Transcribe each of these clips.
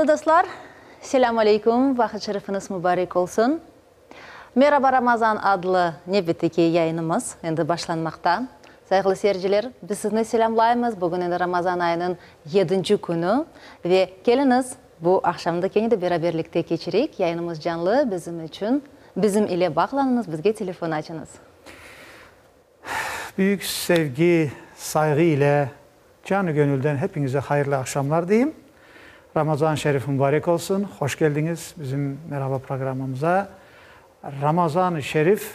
Sayğılı dostlar, selâm aleyküm, vaqıt şerifiñiz mubarek olsun. Meraba Ramazan adlı nevbetteki yayınımız endi başlanmaqta. Sayğılı seyirciler, biz sizni selâmlaymız. Bugün endi Ramazan ayınıñ yedinci künü ve keliñiz, bu aqşamnı da kene de beraberlikte keçireyik. Yayınımız canlı, bizim içün, bizim ile bağlanıñız, bizge telefon açıñız. Büyük sevgi, sayğı ile canı gönülden hepiñize hayırlı aqşamlar deyim. Ramazan şerif mübarek olsun. Hoş keldiñiz bizim Merhaba programmamıza. Ramazan-ı şerif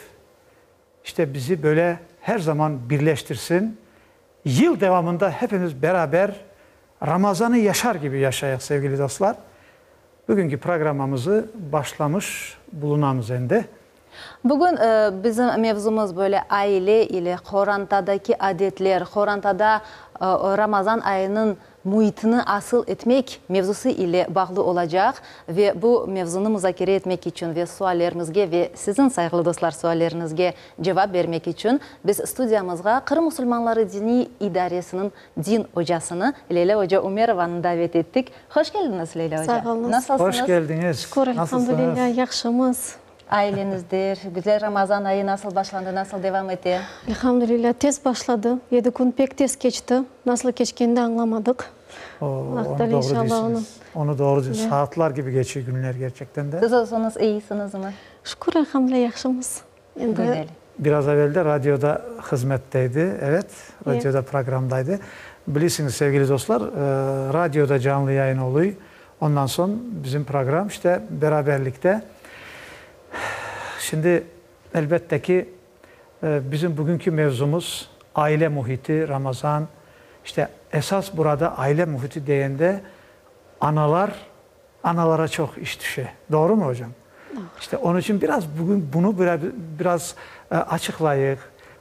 işte bizi böyle her zaman birleştirsin. Yıl devamında hepimiz beraber Ramazanı yaşar kibi yaşayıq, sevgili dostlar. Bugünki programmamızı başlamış bulunamız endi. Bugün bizim mevzumız böyle aile ile qorantadaki adetler, qorantada Ramazan ayınıñ müitini asıl etmek mevzusı ile bağlı olacaq ve bu mevzunı muzakere etmek içün ve suallerimizge ve siziñ, sayğılı dostlar, sualleriñizge cevap bermek içün biz studiyamızğa Qırım musulmanları diniy idaresiniñ din ocasını, Leylâ oca Umerovanı davet ettik. Hoş keldiñiz, Leylâ oca. Sağ oluñız. Nasılsıñız? Hoş keldiñiz. Şükür, elhamdülillâ, yahşımız. Ailenizde, güzel Ramazan ayı nasıl başlandı, nasıl devam ete? Elhamdülillâ, tez başladı. Yedi kün pek tez keçti. Nasıl keçkenini de añlamadıq. O, onı doğru deysiñiz. Onı doğru deysiñiz. Saatlar kibi keçe günler gerçekten de. Siz özüñiz eyisiñizmi? Şükür, elhamdülillâ, yahşımız. Endi. Güzel. Biraz evel de radioda hızmetteydi, evet, radioda programdaydı. Bilisiñiz, sevgili dostlar, radioda canlı yayın oluy. Ondan soñ bizim program işte beraberlikte. Şimdi, elbette ki, bizim bugünki mevzumız aile mühiti, Ramazan. İşte esas burada aile mühiti degende analar, analara çoq iş tüşe. Doğrumı, ocam? Doğru. İşte onıñ içün biraz bugün bunı biraz açıqlayıq.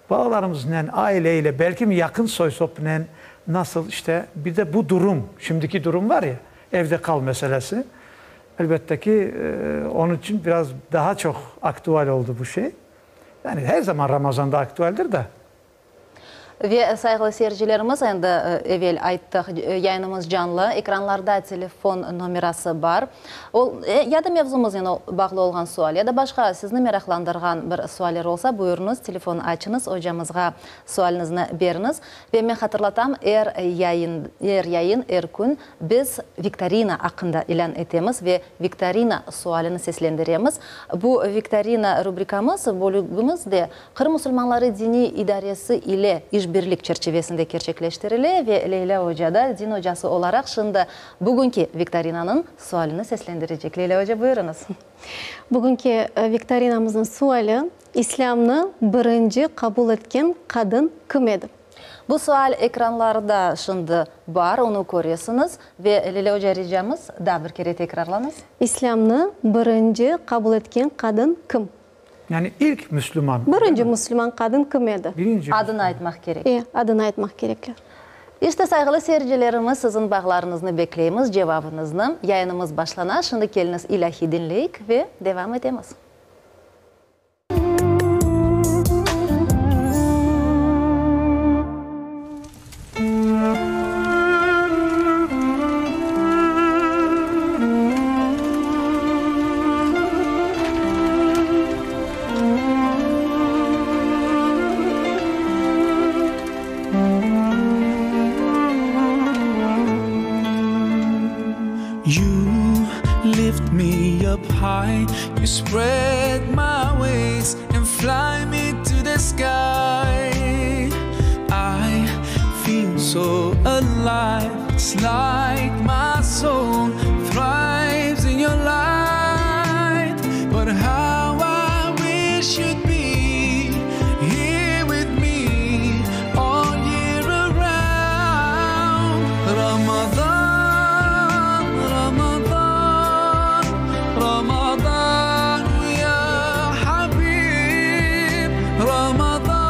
Balalarımıznen, aile ile, belkim yaqın soy-sopnen nasıl işte, bir de bu durum, şimdiki durum var ya, evde qal meselesi, elbette ki, onıñ içün biraz daha çoq aktual oldı bu şey. Yani her zaman Ramazanda aktualdir da. Ve, sayğılı seyircilerimiz, endi evel ayttıq, yayınımız canlı, ekranlarda telefon nomerası bar. Ol, ya da mevzumıznen bağlı olğan sual, ya da başqa sizni meraqlandırğan bir sualler olsa, buyurıñız, telefon açıñız, ocamızğa sualiñizni beriñiz. Ve men hatırlatam, er yayın, er yayın, er kün biz viktorina aqqında ilân etemiz ve viktorina sualini seslendiremiz. Bu viktorina rubrikamız, bölügimiz de Qırım musulmanları diniy idaresi ile işbirlik çerçivesinde kerçekleştirile ve Leylâ oca da din ocası olaraq şimdi bugünki viktorinanıñ sualini seslendirecek. Leylâ oca, buyurıñız. Bugünki viktorinamıznıñ suali, İslâmnı birinci qabul etken qadın kim edi? Bu sual ekranlarda şimdi bar, onı köresiñiz. Ve Leylâ oca, ricamız, daa bir kere tekrarlañız. İslâmnı birinci qabul etken qadın kim? Yani ilk müslüman. Birinci müslüman qadın kim edi? Birinci Adını aytmaq kerek. E, adını aytmaq kerekler. İşte, sayğılı seyircilerimiz, siziñ bağlarıñıznı bekleymiz, cevabıñıznı. Yayınımız başlana. Şimdi keliñiz ilâhiy diñleyik ve devam etemiz. You lift me up high, you spread my wings and fly me to the sky. I feel so alive, it's like my soul thrives in your light. But how I wish you'd be here with me all year around. Ramazan, Ramazan, Ramazan ya habib, Ramazan,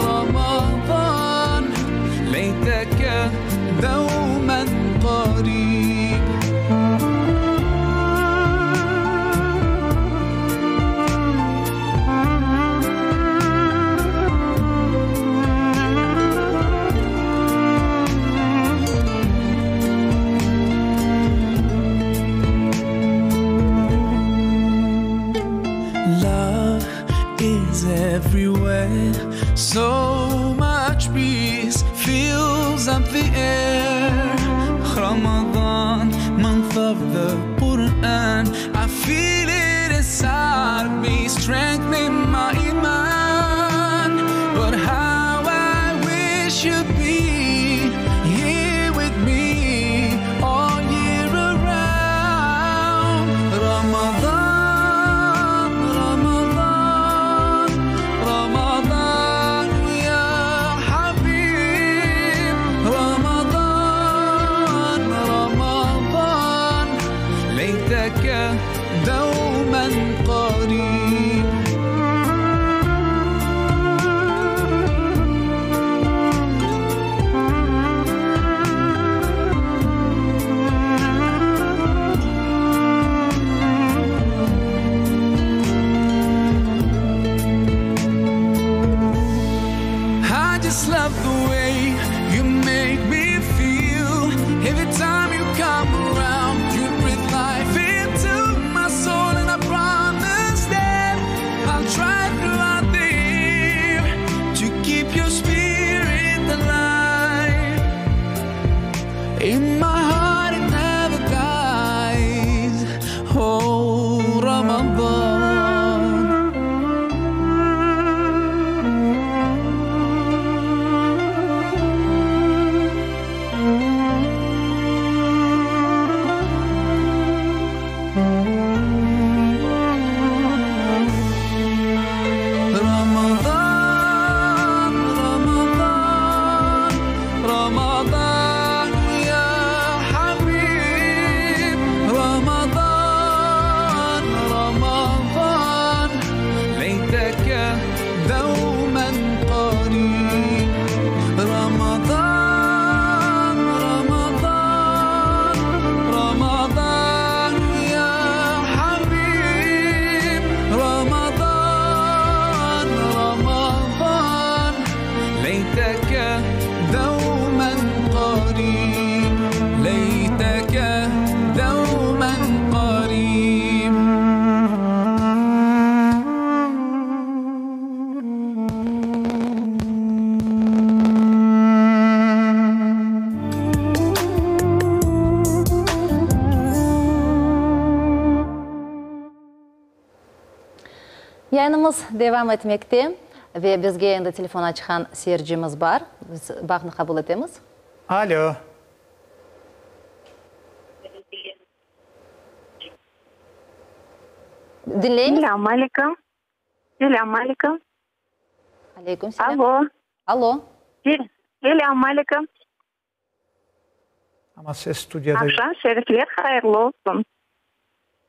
Ramazan, leyteke devmen qarib. دوما قريب I just love the way you make me feel Every time you come around You breathe life into my soul And I promise that I'll try throughout the year To keep your spirit alive In my heart it never dies Oh, Ramadan Ramadan, Ramadan, Ramadan ya Habib Ramadan, Ramadan ليتك دوما قريب Ramadan, Ramadan, Ramadan ya Habib Ramadan, Ramadan ليتك دوما قريب ليتك دوما قريب Yayınımız devam etmekte ve bizge endi telefon açqan seyircimiz bar. Biz bağnı qabul etemiz. Alo. Diñleymiz. Selâm aleyküm. Selâm aleyküm. Aleyküm selâm. Alo. Alo. Selâm aleyküm. Amma ses studiyada yoq. Aqşam şerifler hayırlı olsun.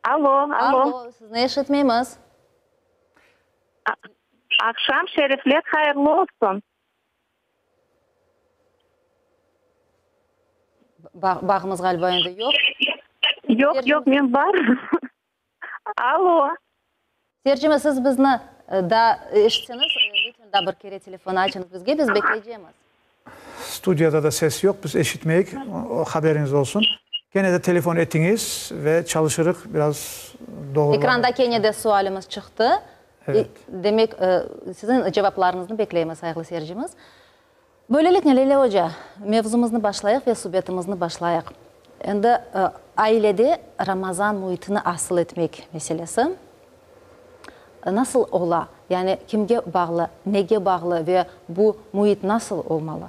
Alo, alo. Alo, sizni eşitmeymiz. Aqşam şerifler hayırlı olsun. Bağımız ğaliba endi yoq. Yoq, yoq, men bar. Alo. Seyircimiz, siz bizni daa eşitseñiz, lütfen daa bir kere telefon açıñız bizge, biz bekleycemiz. Studiyada da ses yoq, biz eşitmeyik, haberiñiz olsun. Kene de telefon etiñiz ve çalışırıq biraz doğrulamaq. Ekranda kene de sualimiz çıqtı. Demek, siziñ cevaplarıñıznı bekleymiz, sayğılı seyircimiz. Böyleliknen, Leyla oca, mevzumıznı başlayıq ve subetimizni başlayıq. Endi ailede Ramazan müitini asıl etmek meselesi nasıl ola? Yani kimge bağlı, nege bağlı ve bu müit nasıl olmalı?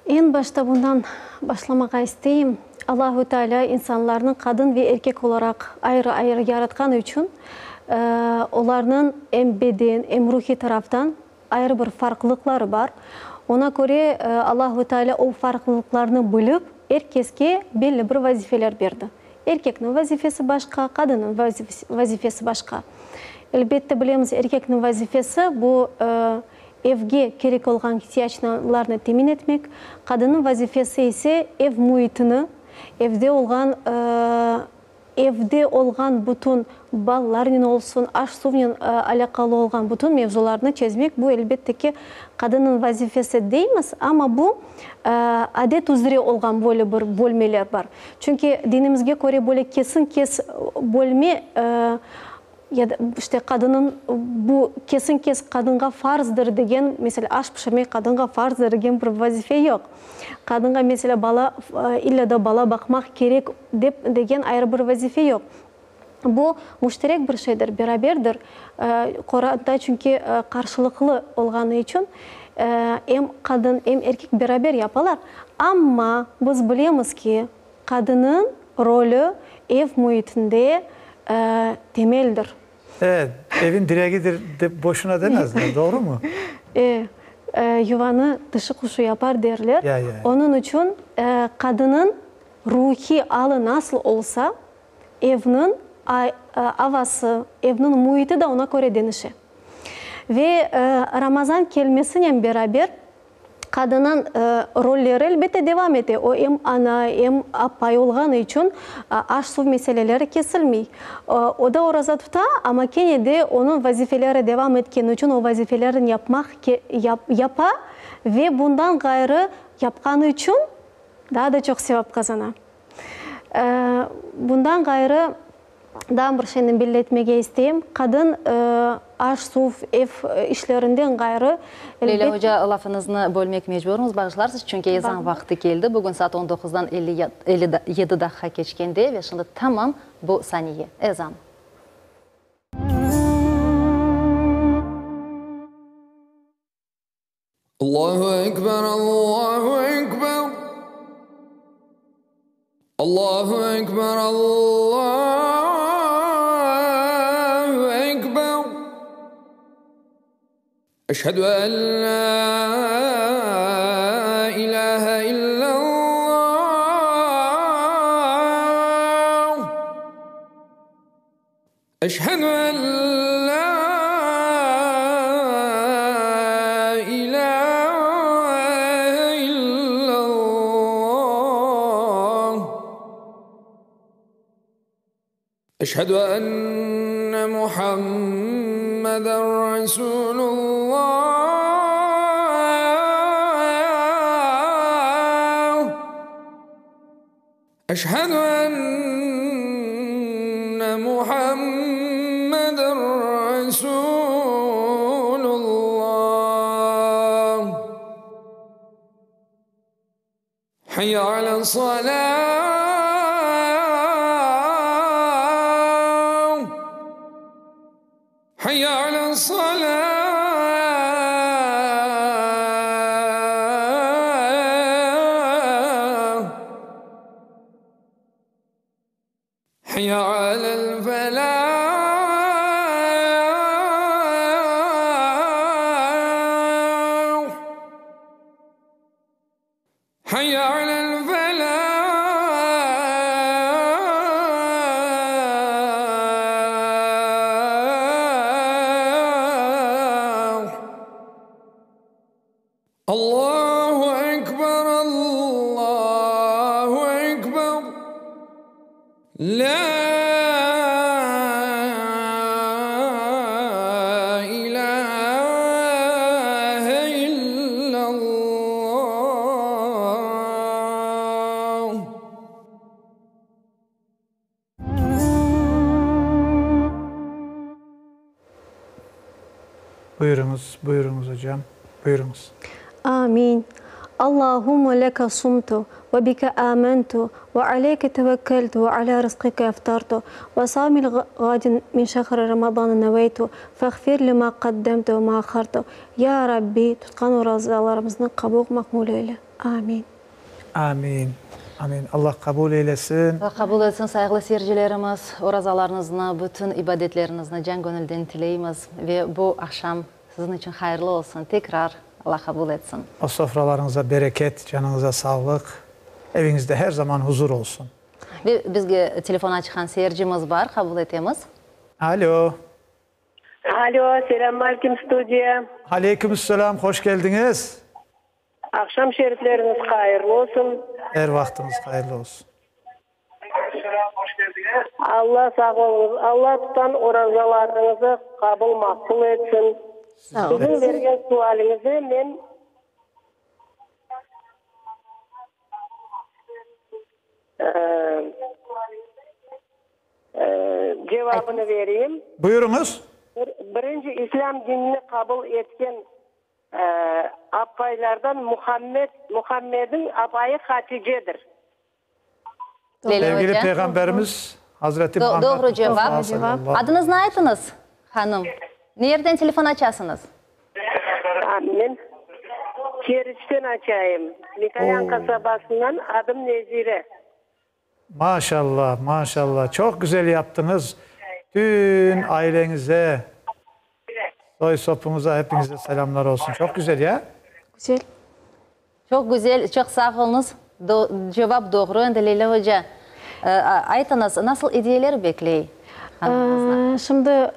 Eñ başta bundan başlamağa isteyim, Allahu Teala insanlarnı qadın ve erkek olaraq ayrı-ayrı yaratqanı içün, olarnıñ em beden, em ruhiy taraftan ayrı bir farqlılıqları bar. Oña köre Allahu Teala o farqlılıqlarnı bilip, er keske belli bir vazifeler berdi. Erkekniñ vazifesi başqa, qadınnıñ vazifesi başqa. Elbette, bilemiz, erkekniñ vazifesi, bu, evge kerek olğan ihtiyaclarnı temin etmek, qadınnıñ vazifesi ise, ev müitini, evde olğan, evde olğan bütün balalarnen olsun, aş-suvnen alâqalı olğan bütün mevzularnı çezmek, bu, elbette ki, qadınnıñ vazifesi deymiz, amma bu, adet üzre olğan böyle bir bölmeler bar. Çünki dinimizge köre böyle kesin-kes bölme, ya da işte qadınnıñ bu kesin-kes qadınğa farzdır degen, meselâ, aş pişirmek qadınğa farzdır degen bir vazife yoq. Qadınğa, meselâ, bala, illa da bala baqmaq kerek dep degen ayrı bir vazife yoq. Bu müşterek bir şeydir, beraberdir. Qoranta çünki qarşılıqlı olğanı içün em qadın, em erkek beraber yapalar. Amma biz bilemiz ki, qadınıñ rolü ev müitinde temeldir. Evet, evin diregidir dep boşuna demezler, doğrumı? E, yuvanı dişi quşu yapar derler. Onıñ içün qadınıñ ruhiy alı nasıl olsa, Evniñ avası, evniñ müiti de oña köre deñişe. Ve Ramazan kelmesinen beraber qadınıñ rolleri, elbette, devam ete. O, em ana, em apay olğanı içün aş-suv meseleleri kesilmey. O da oraza tuta, amma kene de onıñ vazifeleri devam etkeni içün o vazifelerini yapmaq yapa ve bundan ğayrı yapqanı içün daa da çoq sevap qazana. Bundan ğayrı, daa bir şeyni belli etmege isteyim, qadın aş-suv, ev işlerinden ğayrı, Leyla oca, lafıñıznı bölmek mecburmız, bağışlarsız, çünki ezan vaqtı keldi. Bugün saat on doquzdan 57 daqqa keçkende ve şimdi tamam bu saniye, ezan. Allahu ekber, Allahu ekber, Allahu ekber, Allahu ekber. Eşhedü en la ilahe illallah. Eşhedü en la ilahe illallah. Eşhedü enne Muhammeden Resulullah. Eşhedü enne Muhammeden Resulullah. Hayya alel salah. Hayya alel salah. Hayya alel felah. Hayya alel felah. Allahu ekber, Allahu ekber. La ilahe illallah. Buyurıñız, buyurıñız ocam, buyurıñız. Amin. Allahumma leke sumtu, ve bike amentu, ve aleyke tevekkeltu, ve ala rızqike eftartu, ve savmil gadin min şehri Ramazan neveytu, feğfir li ma qaddemtu ve ma ahhartu. Ya Rabbi, tutqan orazalarımıznı qabul maqbul eyle. Amin. Amin. Amin. Allah qabul eylesin. Allah qabul etsin, sayğılı seyircilerimiz. Orazalarıñıznı, bütün ibadetleriñizni can-göñülden tileymiz ve bu aqşam siziñ içün hayırlı olsun. Tekrar Allah qabul etsin. O sofralarıñıza bereket, canıñıza sağlıq, eviñizde her zaman huzur olsun. Ve bizge telefon açqan seyircimiz bar, qabul etemiz. Alo. Alo, selâm aleyküm, studiya. Aleyküm selâm, hoş keldiñiz. Aqşam şerifleriñiz hayırlı olsun. Er vaqtıñız hayırlı olsun. Alla sağ oluñız. Alla tutan orazalarıñızı qabul maqbul etsin. Siziñ bergen sualiñize men cevabını bereyim. Buyurıñız. Birinci İslâm dinini qabul etken Apaylardan Muhammed, Muhammedniñ apayı Haticedir. Sevgili Peyğamberimiz Hazreti Muhammed Doğru cevap. Mustafa sallallahu Adıñıznı aytıñız, hanım. Ne yerden telefon açasıñız? Men Keriçten açayım. Mikoyan qasabasından, adım Nezire. Maşallah, maşallah, çoq güzel yaptıñız. Tün aileñize, soy-sopuñıza, hepinize selâmlar olsun. Çoq güzel, ya? Güzel. Çoq güzel, çoq sağ oluñız. Cevap doğru. Endi Leyla oca. Aytıñız, nasıl ediyeler bekley hanımıñıznı? Şimdi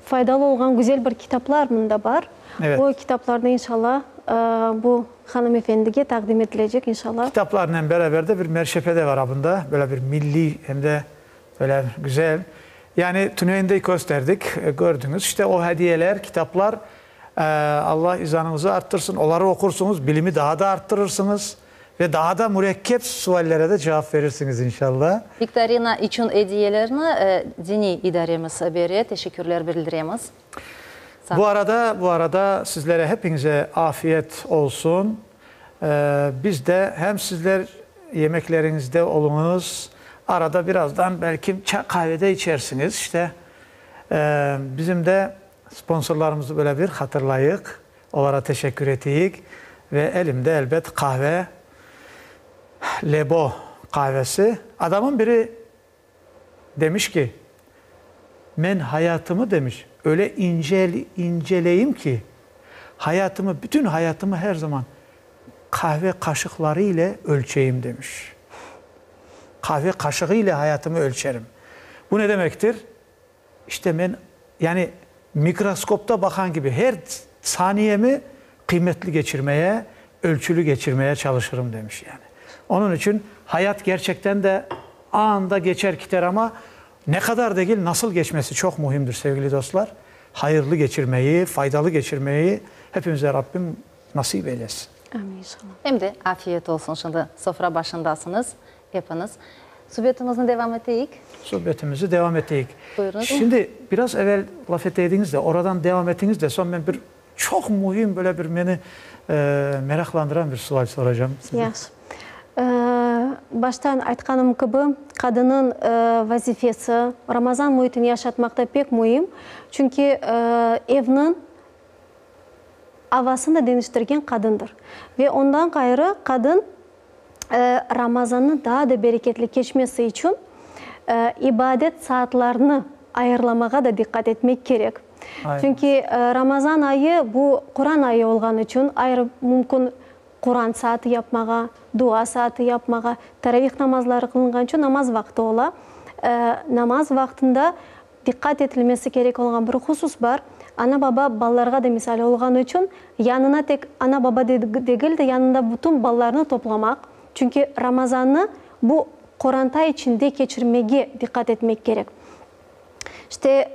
faydalı olğan güzel bir kitaplar mında bar. Evet. Bu kitaplarnı inşallah bu hanımefendige taqdim etilecek, inşallah. Kitaplarnen beraber de bir merşepe de var abında, böyle bir milliy hem de böyle güzel. Yani tünevin de kösterdik, gördüñiz. İşte o hediyeler, kitaplar, Alla izanıñızı arttırsın, oları oqursıñız, bilimi daa da arttırırsıñız ve daa da mürekkep suallere de cevap verirsiñiz, inşalla. Viktorina içün ediyelerni diniy idaremiz bere, teşekkürler bildiremiz. Sağ Bu arada, bu arada sizlere hepiñize afiyet olsun. Biz de hem sizler yemekleriñizde oluñız, arada birazdan belki qave de içersiñiz, işte. Bizim de sponsorlarımızı böyle bir hatırlayıq, olara teşekkür eteyik ve elimde elbet qave, Lebo qavesi. Adamın biri Demiş ki, Men hayatımı, demiş, öyle ince inceleyim ki, hayatımı, bütün hayatımı her zaman qahve qaşıqları ile ölçeyim, demiş. Qahve qaşığı ile hayatımı ölçerim. Bu ne demektir? İşte men, yani mikroskopta baqan kibi her saniyemi qıymetli keçirmeye, ölçüli keçirmeye çalışırım, demiş yani. Onıñ içün hayat gerçekten de anda geçer kiter ama ne qadar degil, nasıl geçmesi çoq mühimdir, sevgili dostlar. Hayırlı geçirmeyi, faydalı geçirmeyi hepimize Rabbim nasip eylesin. Amin, inşallah. Em de afiyet olsun, şimdi sofra başındasıñız epiñiz. Subetimizni devam eteyik. Subetimizi devam eteyik. Buyurıñız. Şimdi biraz evel laf eteydiñiz de, oradan devam etiñiz de, soñ men bir Çoq müim, böyle bir meni meraqlandıran bir sual soracam sizge. Yahşı. Baştan aytqanım kibi, qadınıñ vazifesi Ramazan müitini yaşatmaqta pek müim, çünki evniñ avasını deñiştirgen qadındır. Ve ondan ğayrı qadın Ramazannı daa da bereketli keçmesi içün ibadet saatlarını ayırlamağa da diqqat etmek kerek. Çünki Ramazan ayı bu Quran ayı olğanı içün ayrı mümkün Quran saatı yapmağa, dua saatı yapmağa, taravih namazları qılınğan içün namaz vaqtı ola. Namaz vaqtında Diqqat etilmesi kerek olğan bir husus bar, ana-baba balalarğa da misal olğanı içün, yanına tek ana-baba degil de, yanında bütün balalarnı toplamaq, çünki Ramazannı bu qoranta içinde keçirmege diqqat etmek kerek. İşte,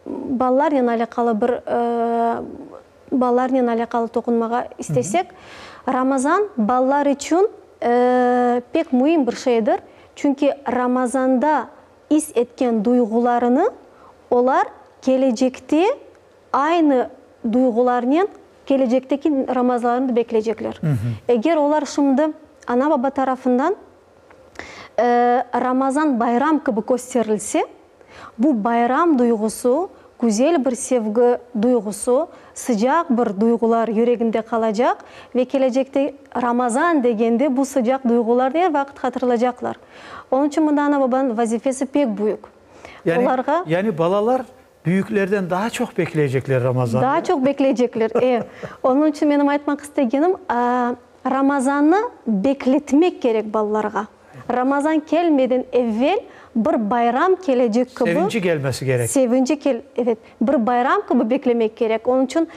balalarnen alâqalı bir balalarnen alâqalı toqunmağa istesek, Ramazan balalar içün pek müim bir şeydir, çünki Ramazanda is etken duyğularını olar kelecekte aynı duyğularnen kelecekteki Ramazanlarını da bekleycekler. Eger olar şimdi ana-baba tarafından Ramazan bayram kibi kösterilse, bu bayram duyğusu, güzel bir sevgi duyğusu, sıcaq bir duyğular yüreginde qalacaq ve kelecekte Ramazan degende bu sıcaq duyğularnı er vaqıt hatırlacaqlar. Onıñ içün mında ana-babanıñ vazifesi pek büyük. Yani, Olarğa. yani balalar büyüklerden daa çoq bekleycekler Ramazannı. Daa çoq bekleycekler, e. Onıñ içün menim aytmaq istegenim, Ramazannı bekletmek kerek balalarğa. Ramazan kelmeden evel bir bayram kelecek kibi. Sevinci kelmesi kerek. Sevinci kel, evet, bir bayram kibi beklemek kerek. Onıñ içün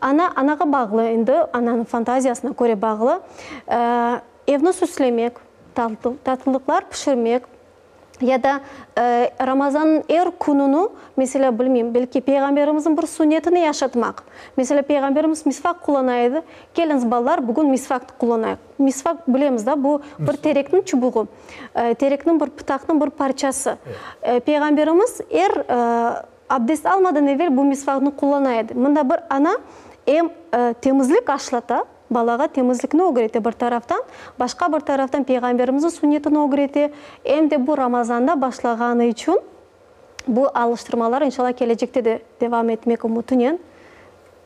ana, anağa bağlı endi, ananıñ fantaziyasına köre bağlı. Evni süslemek, tatlılıqlar pişirmek ya da Ramazannıñ er kününi, meselâ, bilmeyim, belki Peyğamberimizniñ bir sunnetini yaşatmaq. Meselâ, Peyğamberimiz misvak qullana edi. Keliñiz, balalar, bugün misvak qullanayıq. Misvak, bilemiz da, bu bir terekniñ çubuğı, terekniñ bir pıtaqnıñ bir parçası. Peyğamberimiz er abdest almadan evel bu misvaknı qullana edi. Mında bir ana em temizlik aşlata, Balağa temizlikni ögrete bir taraftan, başqa bir taraftan Peyğamberimizniñ sunnetini ögrete, em de bu Ramazanda başlağanı içün bu alıştırmalar inşallah kelecekte de devam etmek ümütinen.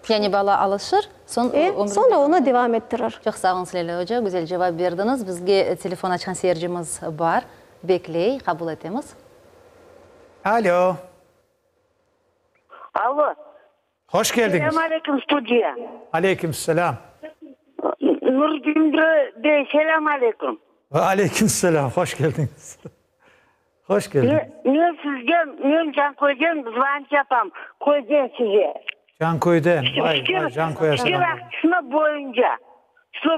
Yani bala alışır, soñ E, ömründe soñra onı devam ettirir. Çoq sağ oluñız, Leyla oca, güzel cevap berdiñiz. Bizge telefon açqan seyircimiz bar, bekley, qabul etemiz. Alo. Alo. Hoş keldiñiz. Selâm aleyküm, studiya. Aleyküm selâm. Nurgül bey, selâm aleyküm. Ve aleyküm selâm, hoş keldiñiz. Hoş keldiñiz. Men sizge, men Canköyden zvanit yapam, köyden size. Canköyden, vay, vay, Canköye selâm. Fikir aqçısına boyunca, şu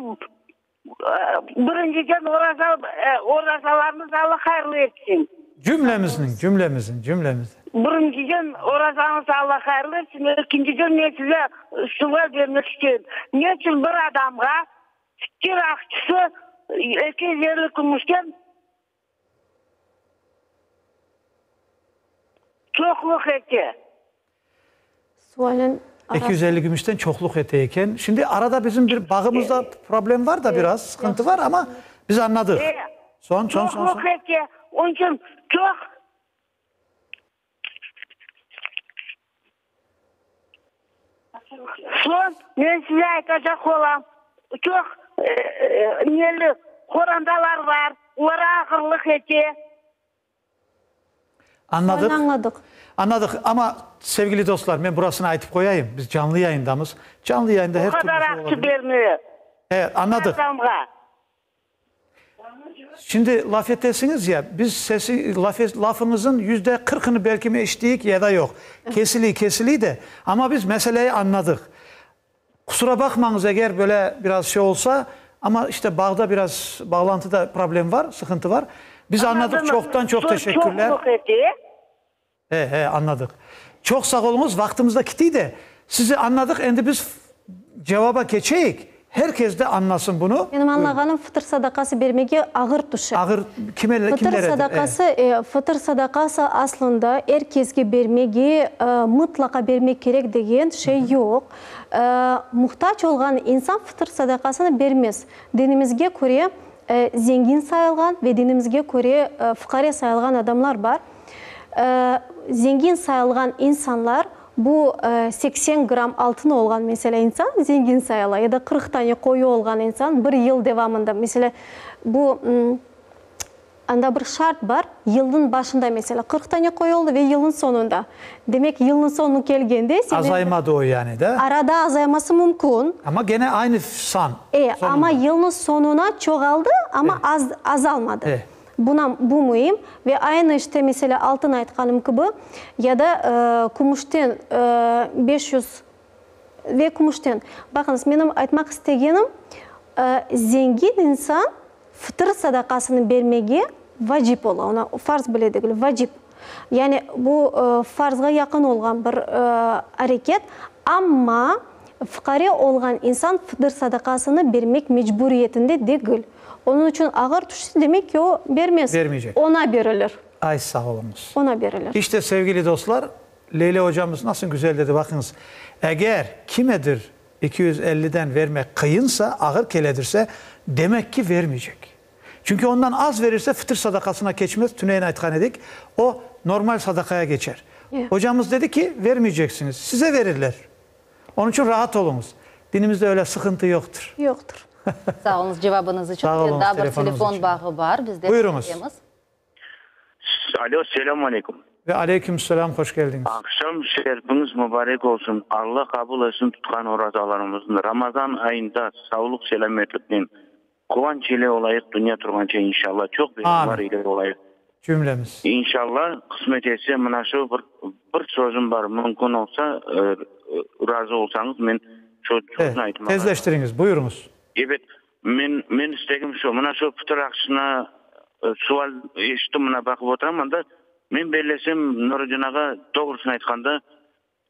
birinciden oraza, orazalarıñız Alla hayırlı etsin. Cümlemizniñ, cümlemizniñ, cümlemizniñ. Birinciden orazañız Alla hayırlı etsin, ekinciden men size sual bermek isteyim. Neçün bir adamğa fikir aqçısı 250 kümüşten çoqluq ete? Sualniñ 250 gümüşten çoqluq ete eken. Şimdi arada bizim bir bağımızda problem var da biraz, sıqıntı var, amma biz añladıq. Soñ, soñ, soñ, soñ. Çoqluq ete, onıñ içün çoq. Soñ, men size aytacaq olam, çoq neli qorantalar var, olar ağırlıq ete. Añladıq. Añladıq. Añladıq. Amma, sevgili dostlar, men burasını aytıp qoyayım, biz canlı yayındamız. Canlı yayında her O türlü qadar şey aqça olabilir. bermeye. Evet, añladıq. Adamğa. Şimdi laf etesiñiz ya, biz sesi, laf, lafıñızın %40-ını belki eşiteyik ya da yoq. Kesiliy, kesiliy de, amma biz meseleyi añladıq. Qusura baqmañız, eger böyle biraz şey olsa, amma işte bağda biraz, bağlantıda problem var, sıqıntı var. Biz añladıq, çoqtan çoq teşekkürler. He, he, añladıq. Çoq sağ oluñız, vaqtımız da kitiy de, sizi añladıq, endi biz cevaba keçeyik, her kes de añlasın bunı. Menim añlağanım, fıtır sadaqası bermege ağır tüşe. Ağır, kime, Fıtır kimleredir, e. sadaqası, e, fıtır sadaqası aslında er kesge bermege, e, mıtlaqa bermek kerek degen şey yoq. E, muhtac olğan insan fıtır sadaqasını bermez. Dinimizge köre, e, zengin sayılğan ve dinimizge köre, e, fuqare sayılğan adamlar bar. Zengin sayılğan insanlar, bu 80 gramm altın olğan, meselâ, insan zengin sayıla, ya da 40 tane qoyu olğan insan bir yıl devamında, meselâ, bu anda bir şart bar, yılnıñ başında, meselâ, 40 tane qoyu oldı ve yılnıñ soñunda. Demek, yılnıñ soñu kelgende seniñ. Azaymadı o yani, da? Arada azayması mümkün. Amma gene aynı san. E, amma yılnıñ soñuna çoğaldı, amma az, azalmadı. E. Buna, bu müim. Ve aynı işte, meselâ, altın aytqanım kibi, ya da kümüşten 500 ve kümüşten. Baqıñız, menim aytmaq istegenim, zengin insan fıtır sadaqasını bermege vacip ola, ona farz bile degil, vacip. Yani bu farzğa yaqın olğan bir areket, amma fuqare olğan insan fıtır sadaqasını bermek mecburiyetinde degil. Onıñ içün ağır tüşse, demek ki, o bermez. Bermeycek. Ona berilir. Ay, sağ oluñız. Ona berilir. İşte, sevgili dostlar, Leyla ocamız nasıl güzel dedi, baqıñız, eger kimedir 250-den vermek qıyınsa, ağır keledirse, demek ki, vermeycek. Çünki ondan az verirse, fıtır sadaqasına keçmez, tüneyin aytqan edik, o, normal sadaqaya keçer. Ocamız dedi ki, vermeyceksiñiz, size verirler. Onıñ içün rahat oluñız. Dinimizde öyle sıqıntı yoqtır. Yoqtır. Sağ oluñız cevabıñız içün. Sağ oluñız Daa bir telefonıñız telefon içün. bağı bar bizde. Buyurıñız. Alo, selâm aleyküm. Ve aleyküm selâm, hoş keldiñiz. Aqşam şerfiñiz mubarek olsun, Alla qabul etsin tutqan orazalarımıznı, Ramazan ayında savluq-selâmetliknen, quvanç ile olayıq, dünya turğanca inşalla, çoq belalar Amin. ile olayıq. Cümlemiz. İnşalla, qısmet etse, mına şu bir, bir sözüm bar, mümkün olsa, razı olsañız, men şu E, sözüni aytmağa. tezleştiriñiz, buyurıñız. Ebet, men, men istegim şu, mına şu fıtır aqçısına sual eşittim, mına baqıp oturam anda, men bellesem, Nuredin ağa, doğrusını aytqanda,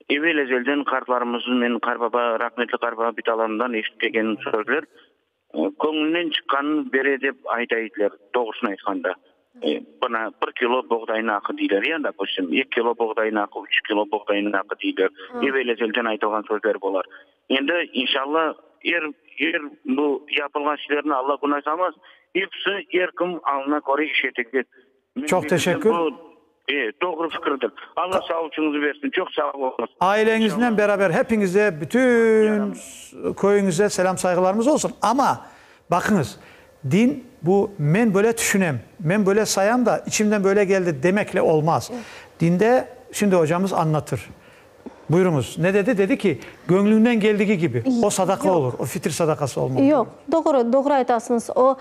evel-ezelden qartlarımıznıñ, men qarbaba, rahmetli qarbaba bitalarımdan eşitip kelgen sözler, Köñlünden çıqqanını bere dep ayta ediler, doğrusını aytqanda. Buna bir kilo boğdaynıñ aqı deyler ya, dopustim, eki kilo boğdaynıñ aqı, üç kilo boğdaynıñ aqı deyler. Evel-ezelden aytılğan sözler bular. Endi, inşalla, er, er bu yapılğan işlerni Alla günah salmaz, episi er kim alına köre iş etecek. Çoq teşekkür. E, doğru fikirdir. Alla sağlıçıñızı bersin. Çoq sağ oluñız. Aileñiznen beraber hepiñize, bütün köyüñize selâm-sayğılarımız olsun. Amma, baqıñız, din bu men böyle tüşünem, men böyle sayam da, içimden böyle keldi demekle olmaz. Dinde, şimdi ocamız añlatır. Buyurıñız. Ne dedi? Dedi ki, göñlüñden geldigi kibi. O sadaqa olur, o fitir sadaqası olmaz. Yoq, doğru, doğru aytasıñız. O,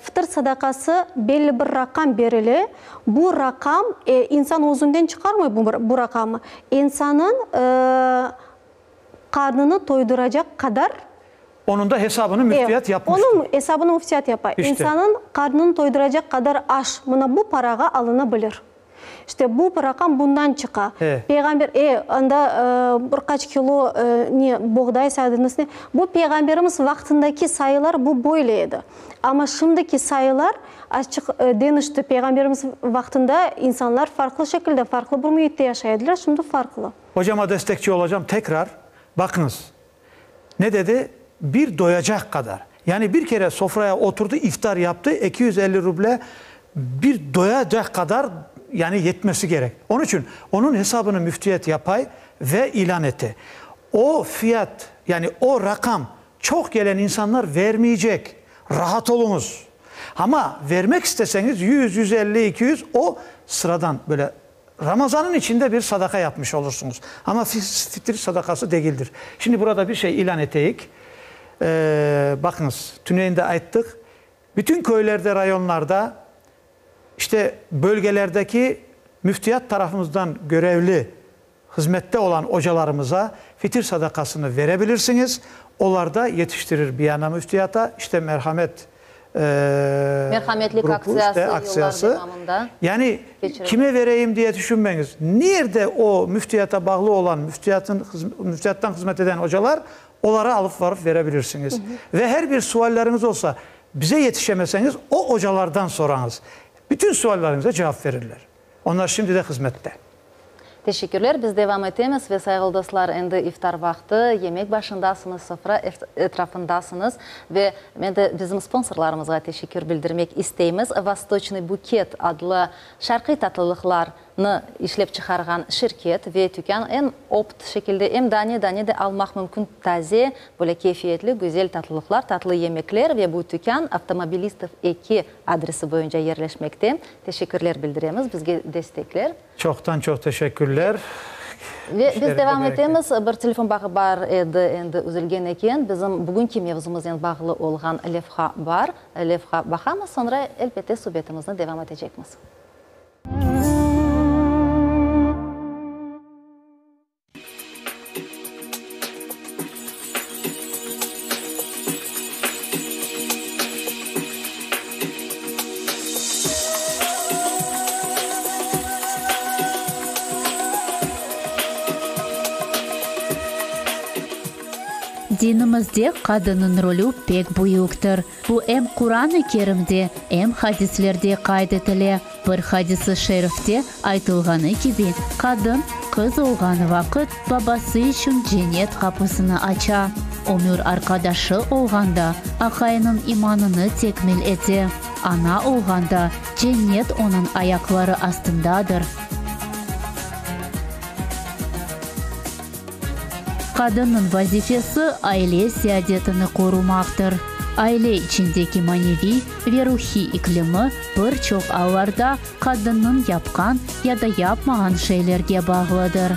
fitir sadaqası belli bir raqam berile. Bu raqam, insan özünden çıqarmay bu raqamı. İnsanıñ qarnını toyduracaq qadar. Onıñ da hesabını müftiyat yapmıştır. Onıñ hesabını müftiyat yapa. İnsanıñ qarnını toyduracaq qadar aş, mına bu parağa alına bilir. İşte bu raqam bundan çıqa. Peyğamber, e, anda bir qaç kilo ne, boğday saydıñız, ne, bu Peyğamberimiz vaqtındaki sayılar bu böyle edi. Amma şimdiki sayılar azçıq deñişti. Peyğamberimiz vaqtında insanlar farqlı şekilde, farqlı bir müitte yaşay ediler, şimdi farqlı. Hocama destekçi olacam tekrar, baqıñız, ne dedi, bir doyacaq qadar. Yani bir kere sofraya oturdı, iftar yaptı, 250 ruble bir doyacaq qadar yani yetmesi kerek. Onıñ içün onıñ hesabını müftiyet yapay ve ilân ete. O fiyat, yani o raqam çoq gelen insanlar vermeycek. Rahat oluñız. Amma vermek isteseñiz yüz, 150, 200 o sıradan böyle Ramazanıñ içinde bir sadaqa yapmış olursıñız. Amma fitir sadaqası degildir. Şimdi burada bir şey ilân eteyik. Baqıñız, tünevin de ayttıq. Bütün köylerde, rayonlarda, işte bölgelerdeki müftiyat tarafımızdan görevli, hızmette olan ocalarımıza fitir sadaqasını vere bilirsiñiz. Olar da yetiştirir biyana müftiyata, işte merhamet Merhametlik grupu, işte aktsiyası yıllar aktsiyası. devamında Yani keçirildi. kime vereyim diye tüşünmeñiz. Nerde o müftiyata bağlı olan, müftiyatın, müftiyattan hızmet eden ocalar, olara alıp varıp vere bilirsiñiz. Ve her bir sualleriñiz olsa, bize yetişemeseñiz, o ocalardan sorañız. Bütün sualleriñize cevap verirler. Onlar şimdi de hızmette. Teşekkürler. Biz devam etemiz ve sayğılı dostlar, endi iftar vaqtı, yemek başındasıñız, sofra etrafındasıñız ve men de bizim sponsorlarımızğa teşekkür bildirmek isteymiz. Vostoçnıy buket adlı şarqiy tatlılıqlarnı işlep çıqarğan şirket ve tükân em opt şekilde, em dane-dane de almaq mümkün taze, böyle keyfiyetli, güzel tatlılıqlar, tatlı yemekler ve bu tükân Avtomobilistov eki adresi boyunca yerleşmekte. Teşekkürler bildiremiz bizge destekler. Çoqtan çoq teşekkürler. Ve biz devam etemiz. Bir telefon bağı bar edi, endi üzülgen eken. Bizim bugünki mevzumıznen bağlı olğan levha bar. Levha baqamız, soñra elbette subetimizni devam etecekmiz. Dinimizde qadınnıñ rolü pek büyüktir. Bu em Quran-ı Kerimde, em hadislerde qayd etile. Bir hadis-i şerifte aytılğanı kibi, qadın, qız olğanı vaqıt babası içün cennet qapısını aça, ömür arqadaşı olğanda aqayınıñ imanını tekmil ete, ana olğanda cennet onıñ ayaqları astındadır. Qadınnıñ vazifesi aile seadetini qorumaqtır. Aile içindeki maneviy ve ruhiy iklimi bir çoq allarda qadınnıñ yapqan ya da yapmağan şeylerge bağlıdır.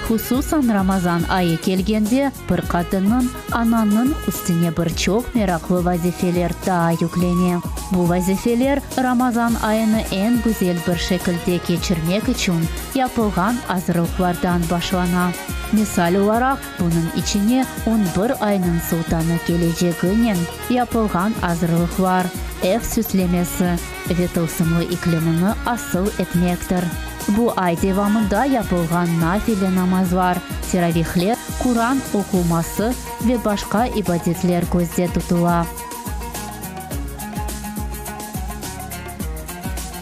Hususan Ramazan ayı kelgende bir qadınnıñ, ananıñ üstüne bir çoq meraqlı vazifeler daa yüklene. Bu vazifeler Ramazan ayını eñ güzel bir şekilde keçirmek içün yapılğan azırlıqlardan başlana. Misal olaraq, bunıñ içine on bir aynıñ sultanı keleceginen yapılğan azırlıqlar, ev süslemesi ve tılsımlı iklimini asıl etmektir. Bu ay devamında yapılğan nafile namazlar, teravihler, Quran oqulması ve başqa ibadetler közde tutula.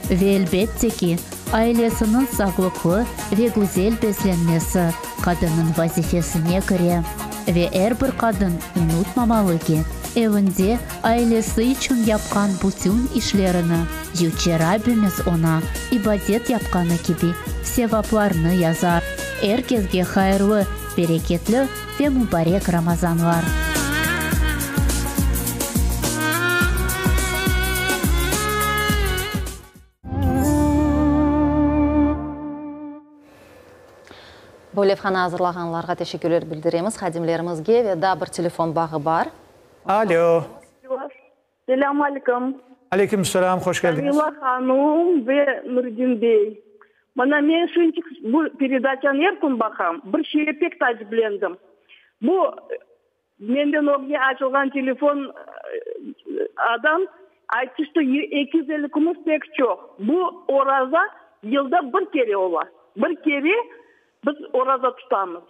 Ve elbette ki, ailesiniñ sağlıqlı ve güzel beslenmesi qadınnıñ vazifesine kire. Ve er bir qadın unutmamalı ki, evinde ailesi içün yapqan bütün işlerini Yüce Rabbimiz oña ibadet yapqanı kibi sevaplarnı yazar. Er kesge hayırlı, bereketli ve mubarek Ramazanlar! Bu levhanı azırlağanlarğa teşekkürler bildiremiz, hadimlerimizge ve daa bir telefon bağı bar. Alo. Selâm aleyküm. Aleyküm selâm, hoş keldiñiz. Kamila hanum ve Nurdin bey. Mına men şunçıq bu peredaçanı er kün baqam, bir şeye pek taciplendim. Bu menden ögüne açılğan telefon adam ayttı, şto 250 kümüş pek çoq. Bu oraza yılda bir kere ola. Bir kere biz oraza tutamız.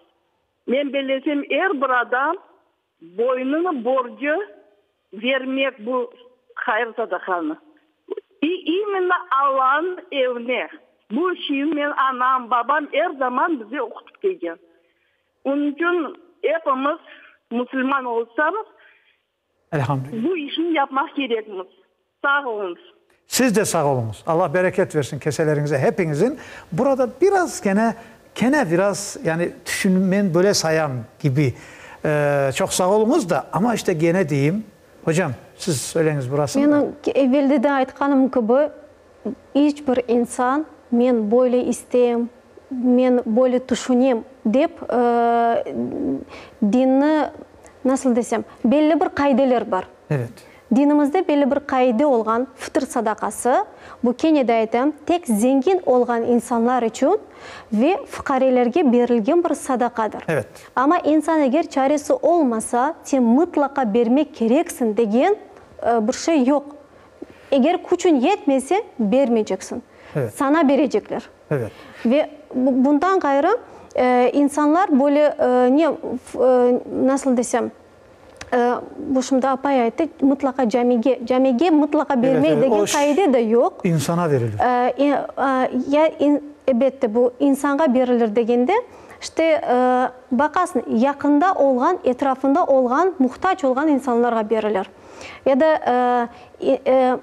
Men bellesem er bir adam Boynuna borcu vermek bu hayır-sadaqanı. İ imенно Allanıñ evine. Bu şeyni men anam, babam er zaman bize oqutıp kelgen. Onıñ içün epimiz musulman olsamız, bu işni yapmaq kerekmiz. Sağ oluñız. Siz de sağ oluñız. Allah bereket versin keseleriñize hepiñizin. Burada biraz kene, kene biraz yani tüşün, men böyle sayam kibi. Çoq sağ oluñız da, amma işte gene deyim, hocam, siz söyleñiz burasını da. Menim evvelde de aytqanım kibi, iç bir insan men böyle isteyim, men böyle tüşünem dep dinni, nasıl desem, belli bir qaideler bar. Evet. Dinimizde belli bir qaide olğan fıtır sadaqası, bu kene de aytam, tek zengin olğan insanlar içün ve fuqarelerge berilgen bir sadaqadır. Evet. Amma insan eger çaresi olmasa, sen mıtlaqa bermek kereksiñ degen bir şey yoq. Eger küçüñ yetmese, bermeyceksiñ. Evet. Sana berecekler. Evet. Ve bundan ğayrı, insanlar böyle ne, nasıl desem, Bu şimdi apay ayttı, mıtlaqa camige, camige mıtlaqa bermek degen qaide de yoq. İnsana verilir. Ya, elbette, bu insanğa berilir degende, işte, baqasıñ, yaqında olğan, etrafında olğan, muhtac olğan insanlarğa berilir. Ya da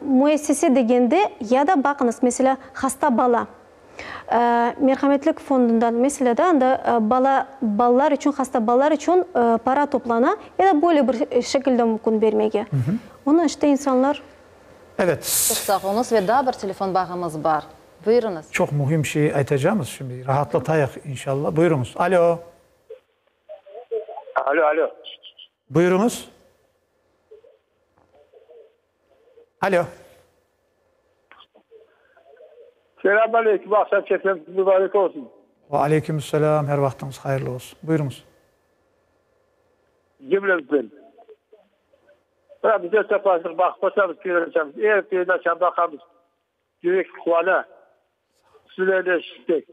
müessise degende, ya da baqıñız, meselâ, hasta bala. Merhametlik fondundan, meselâ da, anda bala, balalar içün, hasta balalar içün para toplana, ya da böyle bir şekilde mümkün bermege. Onı işte insanlar. Evet. Çoq sağ oluñız. Ve daa bir telefon bağımız bar. Buyurıñız. Çoq mühim şey aytacamız şimdi, rahatlatayıq inşallah. Buyurıñız. Alo. Alo, alo. Buyurıñız. Alo. Selâm aleyküm, aqşam çekmemiz mübarek olsun. Ve aleyküm selâm, her vaqtıñız hayırlı olsun. Buyurıñız. Cümlemizden. Mına bizler toplaştıq, baqıp oturamız peredaçamız. Er peredaçanı baqamız. Yürek quvana. Sizlerni eşitsek.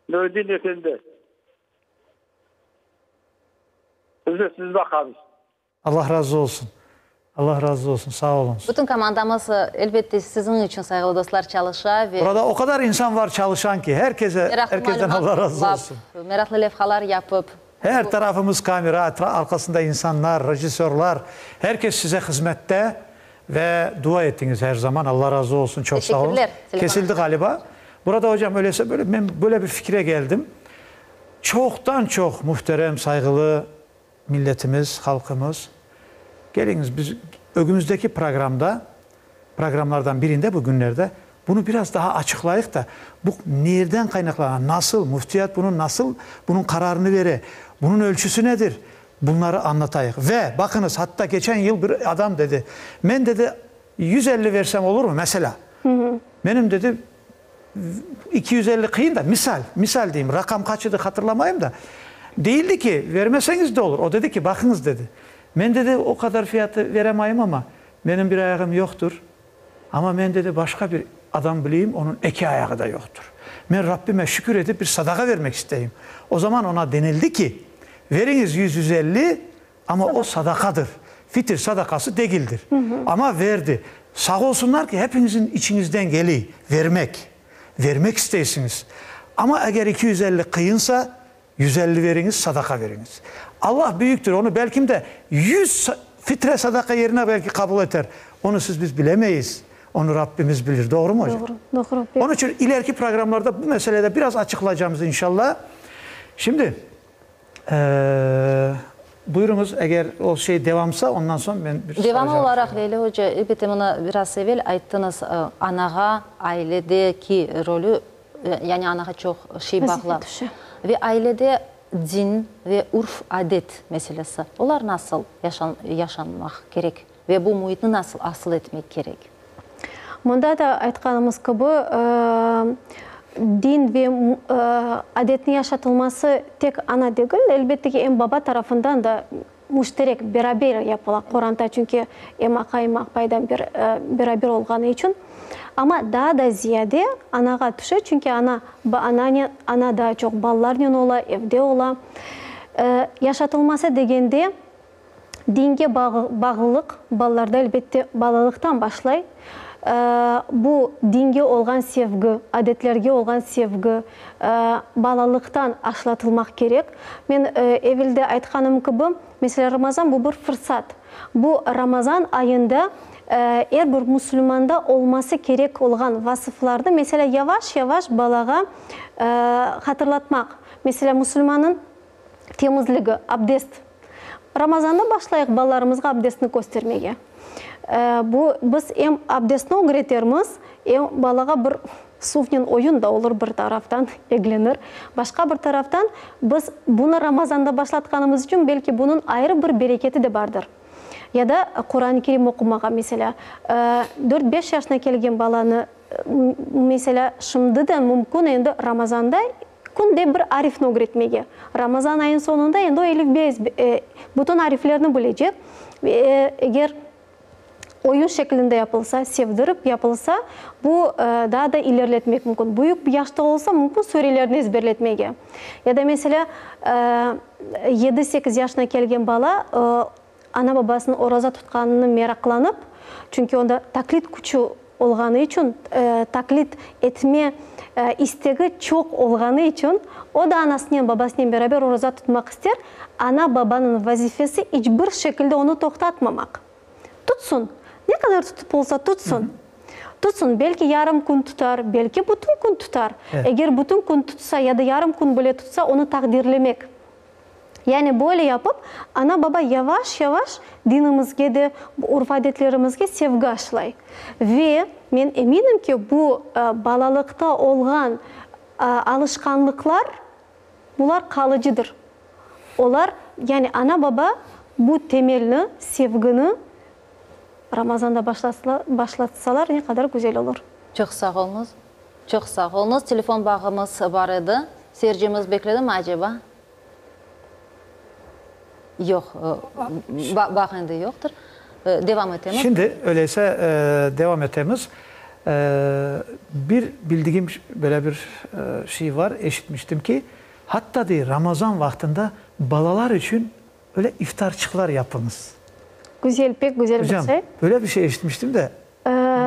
Nuriddin efendi. Biz de sizi baqamız. Allah razı olsun. Allah razı olsun. Sağ oluñız. Bütün komandamız, elbette, siziñ içün, sayğılı dostlar, çalışa ve. Burada o qadar insan var çalışan ki, her kese, her kesten Allah razı olsun. Meraqlı levhalar yapıp. Her tarafımız kamera, arqasında insanlar, rejissörlar, her kes size hızmette ve dua ettiñiz her zaman. Allah razı olsun. Çoq sağ oluñız. Teşekkürler. Kesildi ğaliba. Burada, ocam, öyleyse böyle, men böyle bir fikre geldim. Çoqtan-çoq muhterem, sayğılı Milletimiz, halqımız, keliñiz, biz ögümizdeki programda, programlardan birinde bu günlerde bunı biraz daha açıqlayıq da, bu nerden qaynaqlana, nasıl, müftiyat bunı nasıl, bunıñ qararını bere, bunıñ ölçüsü nedir, bunları añlatayıq. Ve, baqıñız, hatta keçen yıl bir adam dedi, men, dedi, 150 versem olurmı, meselâ, menim, dedi, 250 qıyın da, misal, misal deyim, raqam qaç edi hatırlamayım da, deyildi ki, vermeseñiz de olur. O dedi ki, baqıñız, dedi, men, dedi, o qadar fiyatı veremayım amma, menim bir ayağım yoqtır, amma men, dedi, başqa bir adam bileyim, onıñ eki ayağı da yoqtır. Men Rabbime şükür etip bir sadaqa vermek isteyim. O zaman oña denildi ki, veriñiz yüz, 150, amma o sadaqadır, fitir sadaqası degildir. Amma verdi. Sağ olsunlar ki, hepiñizin içiñizden geliy vermek. Vermek isteysiñiz. Amma eger 250 qıyınsa, 150 veriñiz, sadaqa veriñiz. Allah büyüktir, onı belkim de 100 fitre sadaqa yerine belki qabul eter. Onı siz biz bilemeyiz. Onı Rabbimiz bilir. Doğrumı, ocam? Doğru, doğru. Onıñ içün ileriki programlarda bu meselede biraz açıqlaycamız inşallah. Şimdi. Buyurıñız, eger o şey devamsa, ondan soñ men bir Devamı soracağım olaraq, şey var. Leyla oca, elbette, mına biraz evel ayttıñız, anağa ailedeki rolü, yani anağa çoq şey Vazife bağlı. tüşe. Ve ailede din ve urf-adet meselesi, olar nasıl yaşanmaq kerek ve bu müitni nasıl asıl etmek kerek? Mında da aytqanımız kibi, din ve adetniñ yaşatılması tek ana degil, elbette ki, em baba tarafından da müşterek, beraber yapıla, qoranta, çünki em aqay, em aqaydan beraber olğanı içün. Amma daa da ziyade anağa tüşe, çünki ana, ananen, ana daa çoq balalarnen ola, evde ola. Yaşatılması degende, Dinge bağlılıq balalarda, elbette, balalıqtan başlay. Bu dinge olğan sevgi, adetlerge olğan sevgi balalıqtan aşılatılmaq kerek. Men evelde aytqanım kibi, meselâ, Ramazan bu bir fırsat. Bu Ramazan ayında er bir musulmanda olması kerek olğan vasıflarnı, meselâ, yavaş-yavaş balağa hatırlatmaq. Meselâ, musulmannıñ temizligi, abdest. Ramazanda başlayıq balalarımızğa abdestni köstermege. Bu, biz em abdestni ögretermiz, em balağa bir suvnen oyun da olur bir taraftan, eglenir. Başqa bir taraftan, biz bunı Ramazanda başlatqanımız içün, belki bunıñ ayrı bir bereketi de bardır. Ya da Quran-ı Kerim oqumağa, meselâ, dört-beş yaşına kelgen balanı, meselâ, şimdi de mümkün endi Ramazanda Künde bir arifni ögretmege. Ramazan ayınıñ soñunda endi o elifbe bütün ariflerni bilecek. Ve eger oyun şeklinde yapılsa, sevdirip yapılsa, bu daa da ilerletmek mümkün. Büyük bir yaşta olsa, mümkün surelerni ezberletmege. Ya da, meselâ, yedi-sekiz yaşına kelgen bala ana-babasınıñ oraza tutqanını meraqlanıp, çünki onda taqlit küçü olğanı içün, taqlit etme istegi çoq olğanı içün, o da anasınen, babasınen beraber oraza tutmaq ister. Ana-babanıñ vazifesi iç bir şekilde onı toqtatmamaq. Tutsun. Ne qadar tutıp olsa, tutsun. Tutsun, belki yarım kün tutar, belki bütün kün tutar. Eger bütün kün tutsa ya da yarım kün bile tutsa, onı taqdirlemek. Yani böyle yapıp, ana-baba yavaş-yavaş dinimizge de, urf-adetlerimizge sevgi aşlay. Ve men eminim ki, bu balalıqta olğan alışqanlıqlar, bular qalıcıdır. Olar, yani ana-baba bu temelni, sevgini Ramazanda başlatsalar ne qadar güzel olur. Çoq sağ oluñız. Çoq sağ oluñız. Telefon bağımız bar edi. Seyircimiz bekledimi aceba? Yoq, bağ endi yoqtır. Devam etemiz. Şimdi, öyleyse, devam etemiz. Bir bildigim böyle bir şey var, eşitmiştim ki, hatta dey, Ramazan vaqtında balalar içün öyle iftarçıqlar yapıñız. Güzel, pek güzel bir şey. Hocam, böyle bir şey eşitmiştim de,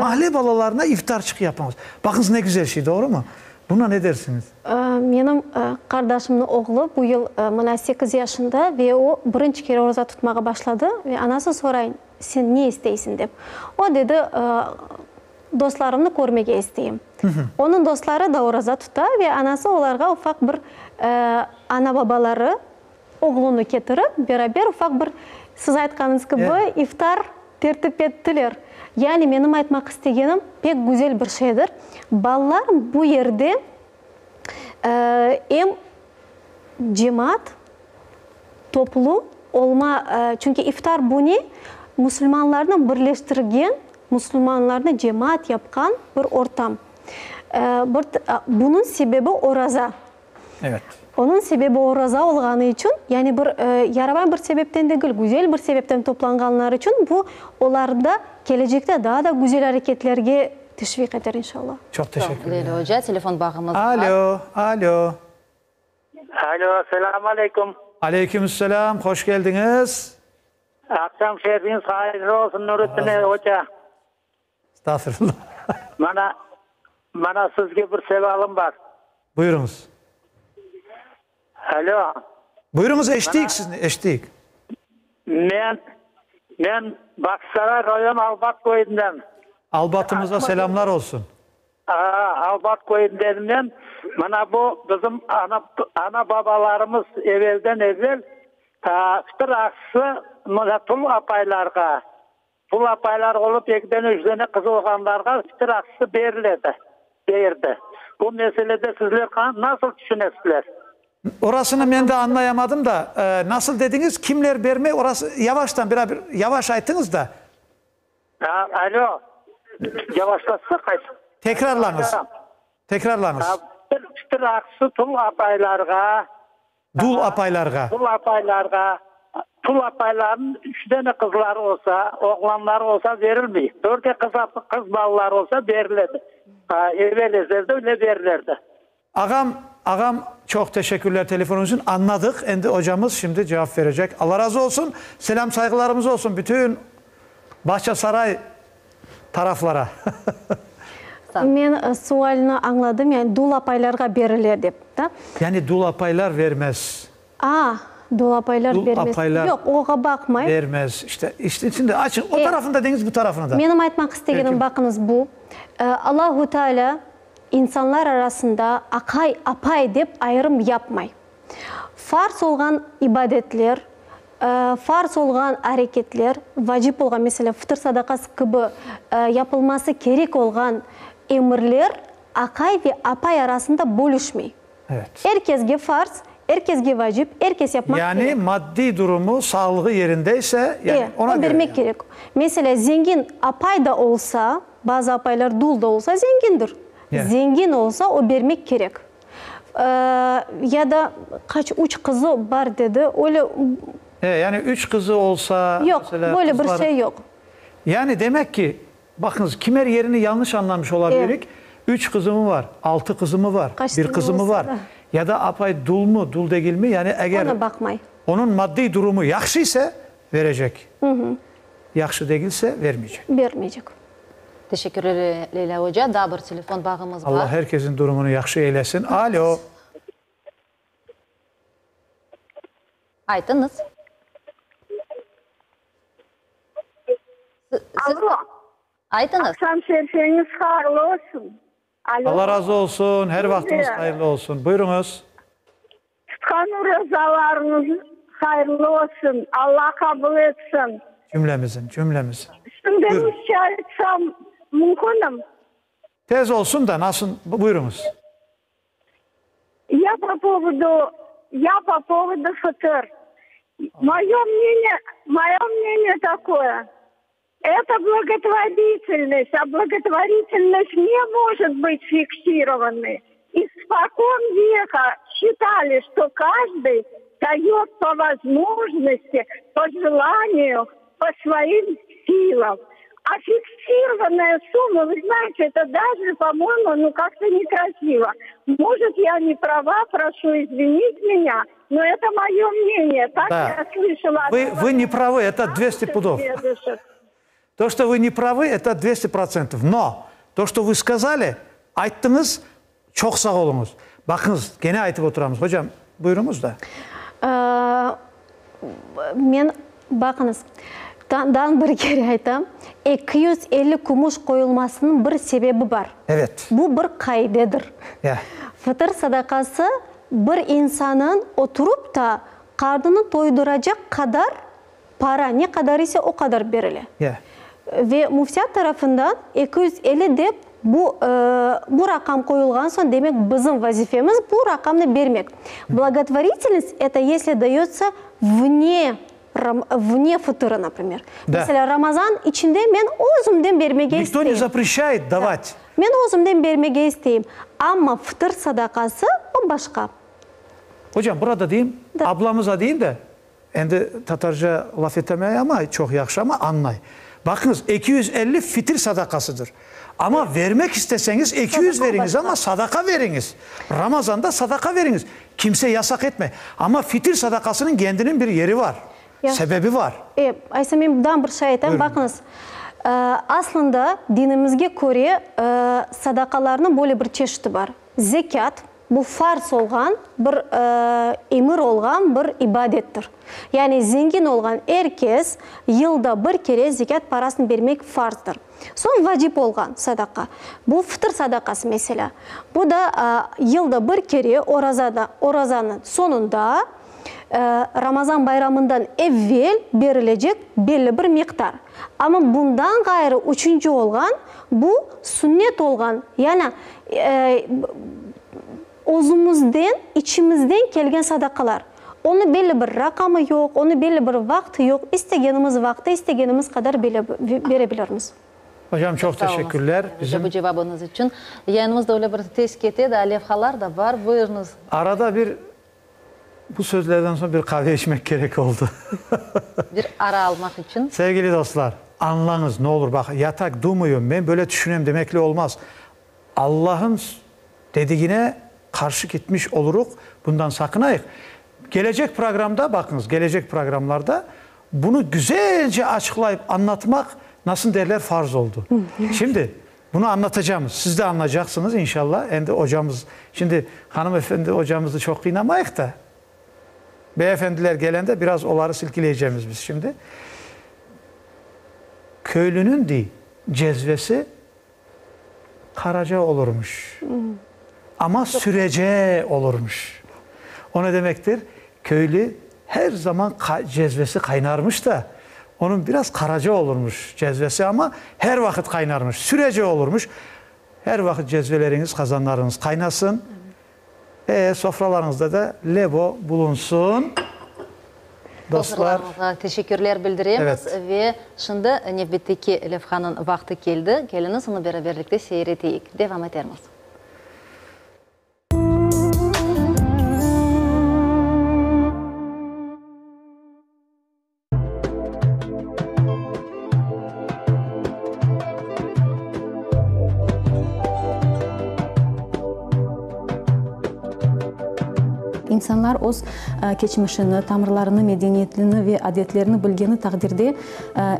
mahalle balalarına iftarçıq yapıñız. Baqıñız ne güzel şey, doğrumı? Buna ne dersiñiz? Menim qardaşımnıñ oğlu bu yıl mına sekiz yaşında ve o birinci kere oraza tutmağa başladı ve anası soray, sen ne isteysiñ dep. O dedi, dostlarımnı körmege isteyim. Onıñ dostları da oraza tuta ve anası olarğa ufaq bir ana-babaları oğlunı ketirip, beraber ufaq bir, siz aytqanıñız kibi, iftar tertip ettiler. Yani menim aytmaq istegenim, pek güzel bir şeydir. Balalar bu yerde em cemaat, toplu olma, çünki iftar bu ne? Musulmanlarnı birleştirgen, musulmanlarnı cemaat yapqan bir ortam. Bir, bunıñ sebebi oraza. Evet. Onıñ sebebi oraza olğanı içün, yani bir yaramay bir sebepten degil, güzel bir sebepten toplanğanları içün bu olarda kelecekte daa da güzel areketlerge teşviq eter, inşallah. Çoq teşekkürler. Leyla oca, telefon bağımız bar. Alo, alo. Alo, selâm aleyküm. Aleyküm selâm, hoş keldiñiz. Aqşam şerifiñiz hayırlı olsun, Nuretdin oca. Estağfurullah. Mana, mana sizge bir sevalım bar. Buyurıñız. Alo. Buyurıñız, eşiteyik sizni, eşiteyik. Men, men Bağçasaray rayon Albat köyünden. Albatımıza selâmlar olsun. Aa, Albat köyünden men. Mana bu bizim ana, ana-babalarımız evelden evel fıtır aqçısı mına tul apaylarğa, Tul apaylar olıp, ekiden üç dene qızı olğanlarğa fitir aqçısı beriledi, berdi. Bu meselede sizler nasıl tüşünesizler? Orasını men de añlayamadım da, nasıl dediñiz, kimler bermey, orası, yavaştan, biraz bir yavaş aytıñız da. Alo, yavaşlatsaq ayt. Tekrarlañız, tekrarlañız. Fıtır aqçısı tul apaylarğa. Dul apaylarğa. Dul apaylarğa. Tul apaylarnıñ üç dene qızları olsa, oğlanları olsa berilmey. Dörte qız, qız balaları olsa beriledi. Evel ezelde öyle berilerdi. Ağam, ağam, çoq teşekkürler telefonıñız içün. Añladıq. Endi ocamız şimdi cevap verecek. Alla razı olsun. Selâm sayğılarımız olsun bütün Bağçasaray taraflara. Men sualni añladım, yani dul apaylarğa berile dep, da? Yani dul apaylar vermez. A, dul apaylar Dul bermez. apaylar Yoq, oğa baqmay. bermez. İşte, işte, şimdi açın, o tarafını da deñiz, bu tarafını da. Menim aytmaq istegenim, baqıñız, bu, Allahu Teala insanlar arasında aqay, apay dep ayırım yapmay. Farz olğan ibadetler, farz olğan areketler, vacip olğan, meselâ, fıtır sadaqası kibi yapılması kerek olğan emirler aqay ve apay arasında bölüşmey. Evet. Er kesge farz, er kesge vacip, er kes yapmaq kerek. Yani maddiy durumu, sağlığı yerindeyse, yani E, ona o göre. bermek kerek. Meselâ, zengin apay da olsa, bazı apaylar dul da olsa zengindir. Zengin olsa, o bermek kerek. Ya da qaç, üç qızı bar dedi, öyle. E, yani üç qızı olsa, Yoq, meselâ, böyle bir qızları. şey yoq. Yani demek ki, baqıñız, kimer yerini yanlış añlamış olabilirik, üç qızımı var, altı qızımı var, Qaç bir tane qızımı olsa var, da. ya da apay dulmı, dul degilmi, yani eger Ona baqmay. onıñ maddiy durumu yahşı ise, verecek, yahşı degilse, vermeycek. Bermeycek. Teşekkürler, Leyla oca. Daa bir telefon bağımız bar. Allah herkesin durumunu yahşı eylesin. Alo. Aytıñız. Alo. Aytıñız. Aqşam şerifeñiz hayırlı olsun. Alo. Allah razı olsun. Her vaqtıñız hayırlı olsun. Buyurıñız. Tutqan orazalarıñız hayırlı olsun, Alla qabul etsin. Cümlemizin, cümlemizin. Şimdi Buyurın. rusça aytsam mümkünmi? Tez olsun da, nasıl, buyurıñız. Ya po povodu, ya po povodu fıtır. Moyo мнение, moyo мнение такое. Это благотворительность, а благотворительность не может быть фиксированной. Испокон века считали, что каждый дает по возможности, по желанию, по своим силам. А фиксированная сумма, вы знаете, это даже, по-моему, ну как-то некрасиво. Может, я не права, прошу извинить меня, но это мое мнение. Так Да. я слышала от Вы, вы не правы, это 200 бабушек, пудов. дедушек. То, что вы не правы, это 200%. Но то, что вы сказали, ayttıñız, çoq sağ oluñız. Baqıñız, kene aytıp oturamız. Hocam, buyurıñız da. Men, baqıñız, daa bir kere aytam, 250 kümüş qoyulmasınıñ bir sebebi bar. Evet. Bu bir qaidedir. Ya. Fıtır sadaqası bir insanıñ oturıp ta qarnını toyduracaq qadar para, ne qadar ise o qadar berile. Ya. Ve müftiyat tarafından 250 dep bu, bu raqam qoyulğan soñ, demek, bizim vazifemiz bu raqamnı bermek. Blagotvoritelnost, eto esli dayotsa vne, vne fıtıra, naprimer. Da. Meselâ, Ramazan içinde men özümden bermege Nikto ne isteyim. zapreşayet davat. Men özümden bermege isteyim. Amma fıtır sadaqası, o başqa. Hocam, burada deyim, Da. ablamıza deyim de, Endi tatarca laf etemey ama, çoq yahşı ama añlay. Baqıñız, 250 fitir sadaqasıdır. Amma vermek isteseñiz, 200 veriñiz, amma sadaqa veriñiz. Ramazanda sadaqa veriñiz. Kimse yasaq etmey. Amma fitir sadaqasınıñ kendiniñ bir yeri var, sebebi var. E, aysa men daa bir şey aytayım. Baqıñız, aslında dinimizge köre sadaqalarnıñ böyle bir çeşiti bar. Zekât, Bu farz olğan bir emir olğan bir ibadettir. Yani zengin olğan er kes yılda bir kere zekât parasını bermek farzdır. Soñ vacip olğan sadaqa, bu fıtır sadaqası meselâ. Bu da yılda bir kere orazada, orazanıñ soñunda, Ramazan bayramından evvel berilecek belli bir miqdar. Amma bundan ğayrı üçünci olğan, bu sünnet olğan, yani. Özümizden, içimizden kelgen sadaqalar. Onı belli bir raqamı yoq, onı belli bir vaqtı yoq, istegenimiz vaqıtta istegenimiz qadar bere bilirmiz. Ocam, çoq teşekkürler. Bizim bu cevabıñız içün. Yayınımız da öyle bir tez kete, daa levhalar da bar. Buyurıñız. Arada bir bu sözlerden soñ bir qave içmek kerek oldı. Bir ara almaq içün. Sevgili dostlar, añlañız, ne olur, baq, ya tak dumıyu, men böyle tüşünem demekle olmaz. Allah'ın dedigine qarşı ketmiş oluruq, bundan saqınayıq. Gelecek programda, baqıñız, gelecek programlarda bunı güzelce açıqlayıp añlatmaq, nasıl derler, farz oldu. Şimdi bunı añlatacamız, siz de añlacaqsıñız, inşallah. Endi ocamız, şimdi hanımefendi ocamıznı çoq qıynamayıq da, beyefendiler gelende biraz oları silkileycemiz biz şimdi. Köylüniñ, dey, cezvesi Qaraca olurmuş. Amma sürece olurmuş. O ne demektir? Köylü her zaman cezvesi qaynarmış da, onıñ biraz qaraca olurmuş cezvesi, amma her vaqıt qaynarmış, sürece olurmuş. Her vaqıt cezveleriñiz, qazanlarıñız qaynasın. E, sofralarıñızda da lebo bulunsın, dostlar. Dostlarımızğa teşekkürler bildiremiz ve şimdi nevbetteki levhanıñ vaqtı keldi. Keliñiz, onı beraberlikte seyir eteyik. Devam etermiz. İnsanlar öz keçmişini, tamırlarını, medeniyetini ve adetlerini bilgeni taqdirde,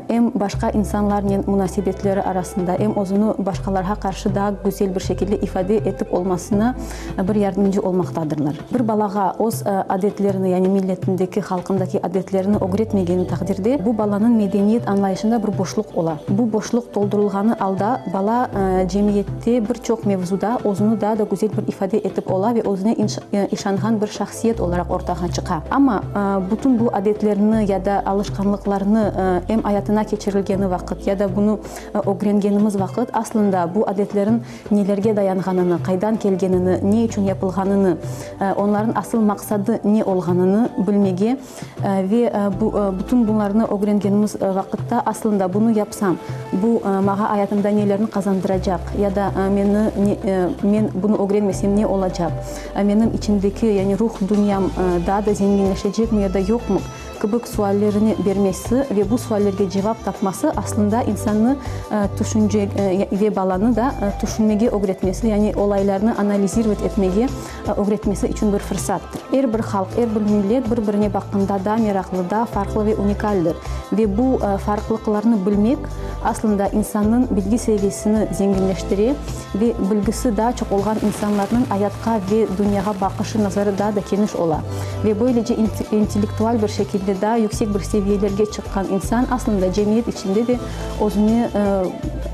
em başqa insanlarnen munasebetleri arasında, em özüni başqalarğa qarşı daa güzel bir şekilde ifade etip olmasına bir yardımcı olmaqtadırlar. Bir balağa öz adetlerini, yani milletindeki, halqındaki adetlerini ögretmegeni taqdirde, bu balanıñ medeniyet añlayışında bir boşluq ola. Bu boşluq toldurılğanı alda bala cemiyette bir çoq mevzuda özüni daa da güzel bir ifade etip ola ve özüne işanğan bir şahsiyet olaraq ortağa çıqa. Amma bütün bu adetlerni ya da alışqanlıqlarnı em ayatına keçirilgeni vaqıt ya da bunı ögrengenimiz vaqıt aslında bu adetlerin nelerge dayanğanını, qaydan kelgenini, ne içün yapılğanını, onların asıl maqsadı ne olğanını bilmege ve bütün bunlarnı ögrengenimiz vaqıtta, aslında bunı yapsam, bu maña ayatımda nelerni qazandıracaq ya da meni, men bunı ögrenmesem ne olacaq, menim içimdeki, yani ruh dünyam daa da zenginleşecekmi ya da yoqmı? Kibik suallerini bermesi ve bu suallerge cevap tapması aslında insannı tüşünce ve balanı da tüşünmege ögretmesi, yani olaylarnı analizirovat etmege ögretmesi içün bir fırsattır. Er bir halq, er bir millet bir-birine baqqanda daa meraqlı, daa farqlı ve unikaldir. Ve bu farqlıqlarnı bilmek aslında insannıñ bilgi seviyesini zenginleştire ve bilgisi daa çoq olğan insanlarnıñ ayatqa ve dünyağa baqışı nazarı daa da keniş ola. Ve böylece intellektual bir şekilde daa yüksek bir seviyelerge çıqqan insan aslında cemiyet içinde de özüne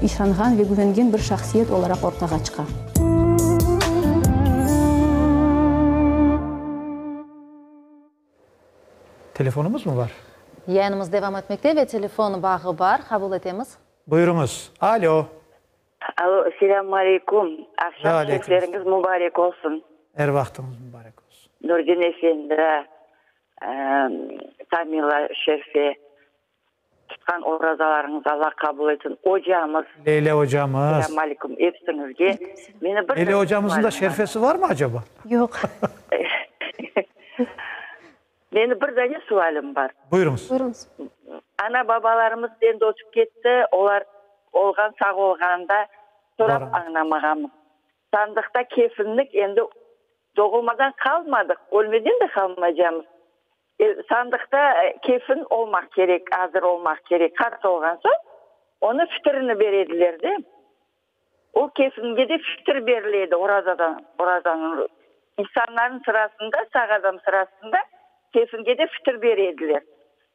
işanğan ve güvengen bir şahsiyet olaraq ortağa çıqa. Telefonımız mı bar? Yayınımız devam etmekte ve telefon bağı bar. Qabul etemiz. Buyurıñız. Alo. Alo, selâmün aleyküm. Aqşam şerifleriñiz mubarek olsun. Er vaqtıñız mubarek olsun. Nurdin efendi, Tamila şerfe, tutqan orazalarıñız Alla qabul etsin. Ocamız. Leyla ocamız. Selâmün aleyküm episiñizge. Meni bir Leyla ocamıznıñ da şerfesi varmı acaba? Yoq. Meni bir dane sualim bar. Buyurıñız. Buyurıñız. Ana-babalarımız endi ötip ketti, olar olğan sağ olğanda sorap añlamağanmız. Sandıqta kefinlik endi doğulmadan qalmadıq, ölmeden de qalmaycamız. Sandıqta kefin olmaq kerek, azır olmaq kerek, qart olğan soñ onı fitirini berediler de. O kefinge de fitir berile edi orazadan, orazanıñ insanların sırasında, sağ adam sırasında kefinge de fitir bere ediler.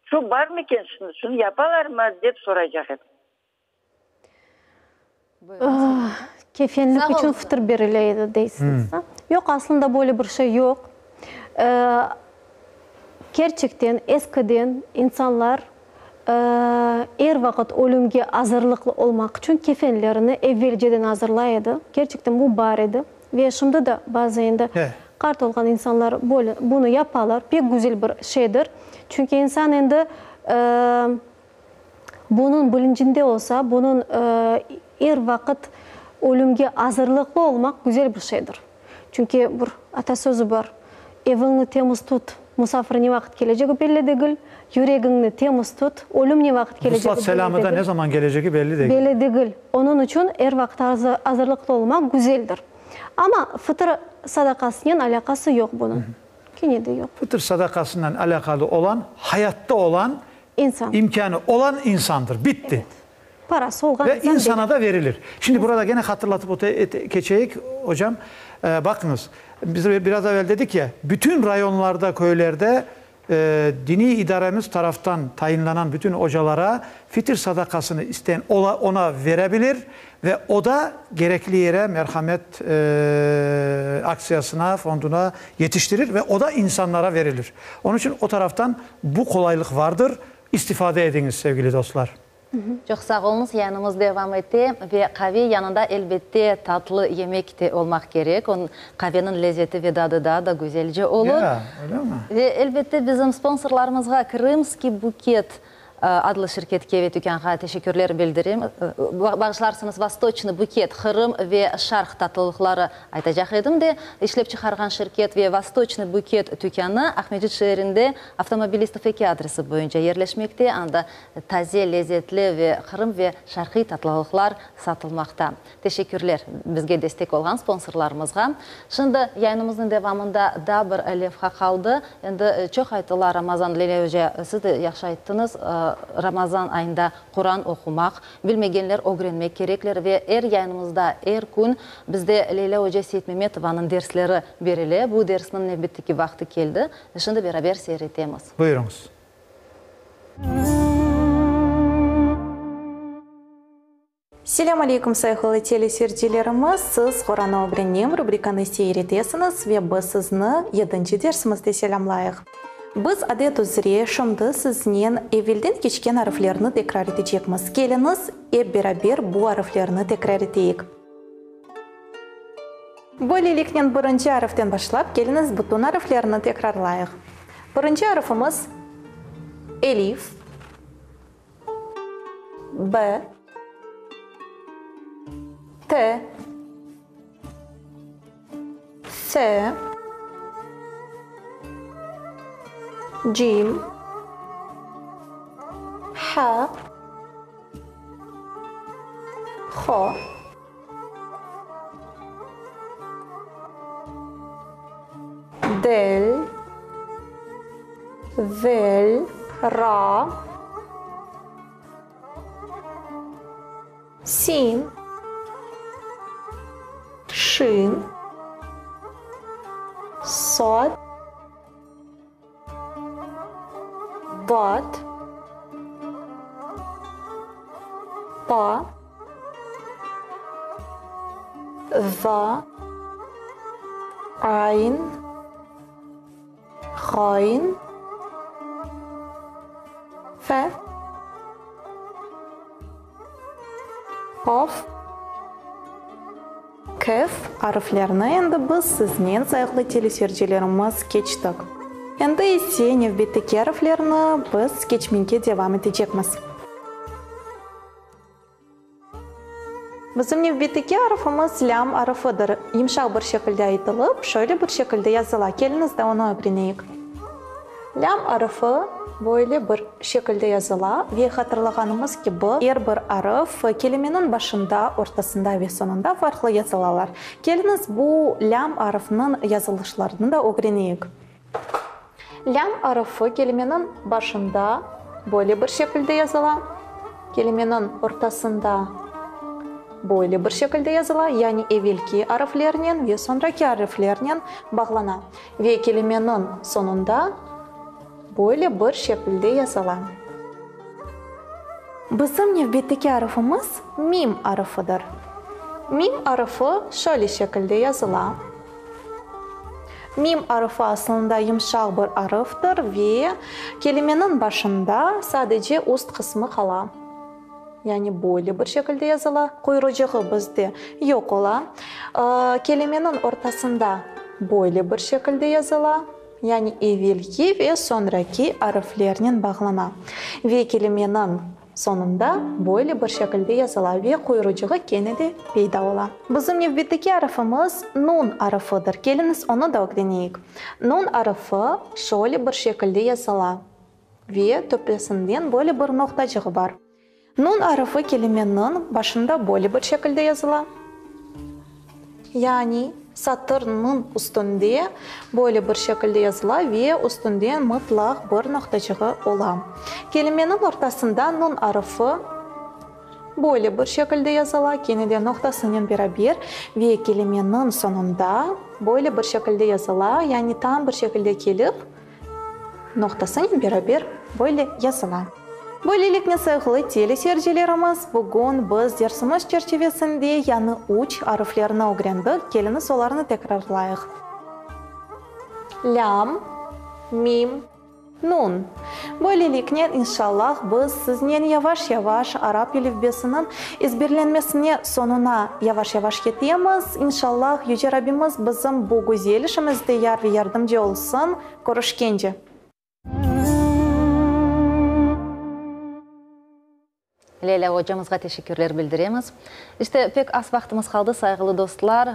Şu barmıken şimdi, şunı yapalarmı, dep soraycaq edim. Kefenlik içün fitir berile edi deysiñiz, a? Yoq, aslında böyle bir şey yoq. Kerçekten, eskiden insanlar Er vaqıt ölümge azırlıqlı olmaq içün kefenlerini evvelceden azırlay edi. Kerçekten bu bar edi. Ve şimdi de bazı endi qart olğan insanlar böyle bunı yapalar. Pek güzel bir şeydir. Çünki insan endi bunıñ bilincinde olsa, bunıñ er vaqıt ölümge azırlıqlı olmaq güzel bir şeydir. Çünki bir atasözü bar, Eviñni temiz tut, musafir ne vaqıt kelecegi belli degil, yüregiñni temiz tut, ölüm ne vaqıt kelecegi Vuslat belli selâmı da degil. ne zaman kelecegi belli degil. Belli degil. Onıñ içün er vaqıt azırlıqlı olmaq güzeldir. Amma fıtır sadaqasınen alâqası yoq bunıñ. Kene de yoq. Fıtır sadaqasınen alâqalı olan, hayatta olan, İnsan. imkânı olan insandır. Bitti. Evet. Parası olğan Ve insan degil. insana da verilir. Şimdi burada gene hatırlatıp öte keçeyik, ocam. Baqıñız, biz biraz evel dedik ya, bütün rayonlarda, köylerde diniy idaremiz taraftan tayinlanan bütün ocalara fitir sadaqasını isteyen ola, ona vere bilir ve o da gerekli yere merhamet aktsiyasına, fonduna yetiştirir ve o da insanlara verilir. Onıñ içün o taraftan bu qolaylıq vardır. İstifade ediñiz, sevgili dostlar. Çoq sağ oluñız, yayınımız devam ete ve qave yanında elbette tatlı yemek de olmaq kerek, onıñ qaveniñ lezeti ve dadı daa da güzelce olur. Ya, öyle mi? Ve elbette bizim sponsorlarımızğa Krımskiy buket adlı şirketke ve tükânğa teşekkürler bildirem. Bağışlarsıñız, Vostoçnıy buket, Qırım ve Şarq tatlılıqları aytacaq edim de, işlep çıqarğan şirket ve Vostoçnıy buket tükânı Aqmescit şeerinde Avtomobilistov 2 adresi boyunca yerleşmekte, anda Taze, lezetli ve Qırım ve şarqiy tatlılıqlar satılmaqta. Teşekkürler bizge destek olğan sponsorlarımızğa. Şimdi yayınımıznıñ devamında daa bir levha qaldı. Endi çoq aytıla Ramazan, Lilâ oca, siz de yahşı ayttıñız, Ramazan ayında Quran oqumaq, bilmegenler ögrenmek kerekler ve er yayınımızda, er kün bizde Leylâ oca Seytmemetovanıñ dersleri berile. Bu dersniñ nevbetteki vaqtı keldi. Şimdi beraber seyir etemiz. Buyurıñız. Selâm aleyküm sayğılı teleseyircilerimiz! Siz Qoranı ögrenem rubrikanı seyir etesiñiz ve biz sizni yedinci dersimizde selâmlayıq. Biz adet üzre şimdi siznen evelden keçken ariflerni tekrar etecekmiz. Keliñiz, ep beraber bu ariflerni tekrar eteyik. Böyleliknen birinci ariften başlap, keliñiz bütün ariflerni tekrarlayıq. Birinci arifimiz, elif, b, t, s, cim, h, ho. Del, vel, ra, sin, şin, sad, dad, ta, za, ayn, ğayn, fe, qaf. Kef arflerini endi biz siznen, sayğılı teleseyircilerimiz, keçtik. Endi ise nevbetteki arflerni biz keçmege devam etecekmiz. Bizim nevbetteki arfımız lâm arfıdır. Yımşaq bir şekilde aytılıp, şöyle bir şekilde yazıla. Keliñiz de onı ögreneyik. Lâm arfı böyle bir şekilde yazıla ve hatırlağanımız kibi, er bir arf kelimeniñ başında, ortasında ve soñunda farqlı yazılalar. Keliñiz, bu lâm arfınıñ yazılışlarını da ögreneyik. Lâm arfı kelimeniñ başında böyle bir şekilde yazıla, kelimeniñ ortasında böyle bir şekilde yazıla, yani evelki arflernen ve soñraki arflernen bağlana. Ve kelimeniñ soñunda böyle bir şekilde yazıla. Bizim nevbetteki arfımız mim arfıdır. Mim arfı şöyle şekilde yazıla. Mim arfı aslında yımşaq bir arıftır ve kelimeniñ başında sadece üst qısmı qala. Yani böyle bir şekilde yazıla. Quyrucığı bizde yoq ola. Kelimeniñ ortasında böyle bir şekilde yazıla. Yani evelki ve soñraki arıflernen bağlana. Ve kelimeniñ soñunda böyle bir şekilde yazıla ve quyrucığı kene de peyda ola. Bizim nevbetteki arıfımız nun arıfıdır. Keliñiz onı da ögreneyik. Nun arıfı şöyle bir şekilde yazıla ve töpesinden böyle bir noqtacığı bar. Nun arıfı kelimeniñ başında böyle bir şekilde yazıla. Yani satırnıñ üstünde böyle bir şekilde yazıla ve üstünde mıtlaq bir noqtaçığı ola. Kelimeniñ ortasında nun arıfı böyle bir şekilde yazıla, kene de noqtasınen beraber ve kelimeniñ soñunda böyle bir şekilde yazıla, yani tam bir şekilde kelip, Noqtasınen beraber böyle yazıla. Böyleliknen, sayğılı teleseyircilerimiz, bugün biz dersimiz çerçivesinde yañı üç arıflerni ögrendik, keliñiz olarnı tekrarlayıq. Lâm, mim, nun. Böyleliknen, inşallah, biz siznen yavaş-yavaş arap elifbesiniñ ezberlenmesine soñuna yavaş-yavaş yetemiz. İnşallah, Yüce Rabbimiz bizim bu güzel işimizde yar ve yardımcı olsun. Körüşkence! Leylâ ocamızğa teşekkürler bildiremiz. İşte, pek az vaqtımız qaldı, sayğılı dostlar,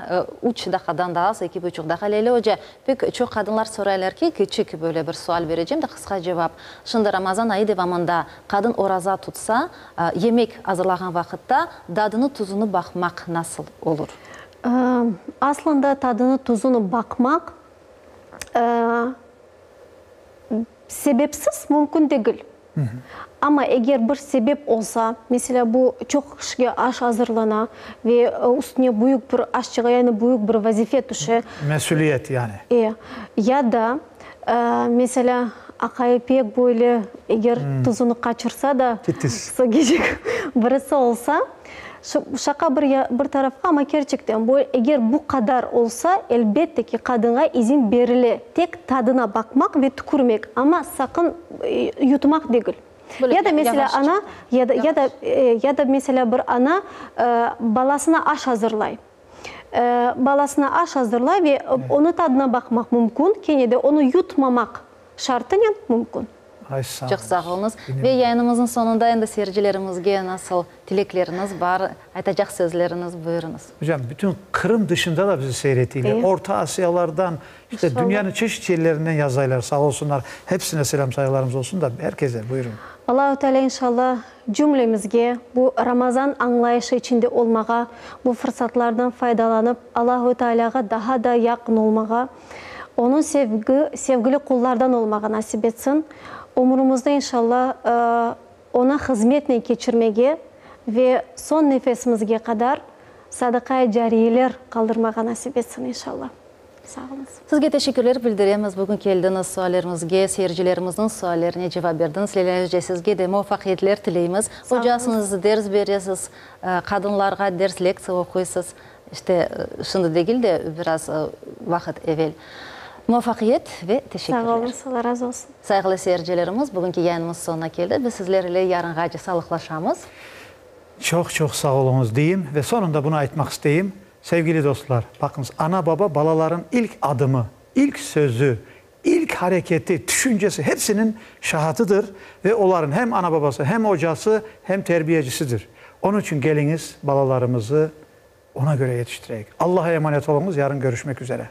üç daqqadan da az, eki buçuq daqqa. Leylâ oca, pek çoq qadınlar soraylar ki, kiçik böyle bir sual berecem de, qısqa cevap. Şimdi Ramazan ayı devamında qadın oraza tutsa, yemek azırlağan vaqıtta dadını-tuzunı baqmaq nasıl olur? Aslında tadını-tuzunı baqmaq Sebepsiz mümkün degil. Amma eger bir sebep olsa, meselâ, bu çoq kişige aş azırlana ve üstüne büyük bir aşçığa, yani büyük bir vazife tüşe. Mesüliyet, yani. E, ya da, meselâ, aqayı pek böyle, eger tuzunı qaçırsa da, sögecek birisi olsa, Şu, şaqa bir ya, bir tarafqa, amma kerçekten, bu, eger bu qadar olsa, elbette ki, qadınğa izin berile, tek tadına baqmaq ve tükürmek, amma saqın yutmaq degil. Ya da, meselâ, ana, ya da, ya da, ya da, meselâ, bir ana balasına aş azırlay. Balasına aş azırlay ve onı tadına baqmaq mümkün, kene de onı yutmamaq şartınen mümkün. Ay, sağ Çoq sağ oluñız. Ve yayınımıznıñ soñunda endi seyircilerimizge nasıl tilekleriñiz bar, aytacaq sözleriñiz, buyurıñız. Hocam, bütün Qırım dışında da bizi seyir eteyler. Orta Asiyalardan, işte dünyanıñ çeşit yerlerinden yazaylar, sağ olsunlar. Hepsine selâm sayğılarımız olsun da, herkese, buyurıñ. Allahu Teala inşallah cümlemizge bu Ramazan añlayışı içinde olmağa, bu fırsatlardan faydalanıp Allahu Tealâğa daha da yaqın olmağa, Onıñ sevgi, sevgili qullardan olmağa nasip etsin. Ömrümizni inşallah Oña hızmetnen keçirmege ve soñ nefesimizge qadar sadaqa-i cariyeler qaldırmağa nasip etsin inşallah. Sağ oluñız. Sizge teşekkürler bildiremiz, bugün keldiñiz, suallerimizge, seyircilerimizniñ suallerine cevap berdiñiz. Leyla Özce, sizge de muvafaqiyetler tileymiz. Ocasıñız, ders beresiz, qadınlarğa ders, lektsiya oquysız. İşte, şimdi degil de, biraz vaqıt evel. Muvafaqiyet ve teşekkürler. Sağ oluñız, Alla razı olsun. Sayğılı seyircilerimiz, bugünki yayınımız soñuna keldi. Biz sizler ile yarınğace sağlıqlaşamız. Çoq-çoq sağ oluñız deyim ve soñunda bunı aytmaq isteyim, sevgili dostlar, baqıñız, ana-baba balaların ilk adımı, ilk sözü, ilk hareketi, tüşüncesi hepsiniñ şahatıdır ve oların hem ana-babası, hem ocası, hem terbiyecisidir. Onıñ içün keliñiz, balalarımızı ona köre yetiştireyik. Allaha emanet oluñız, yarın körüşmek üzere.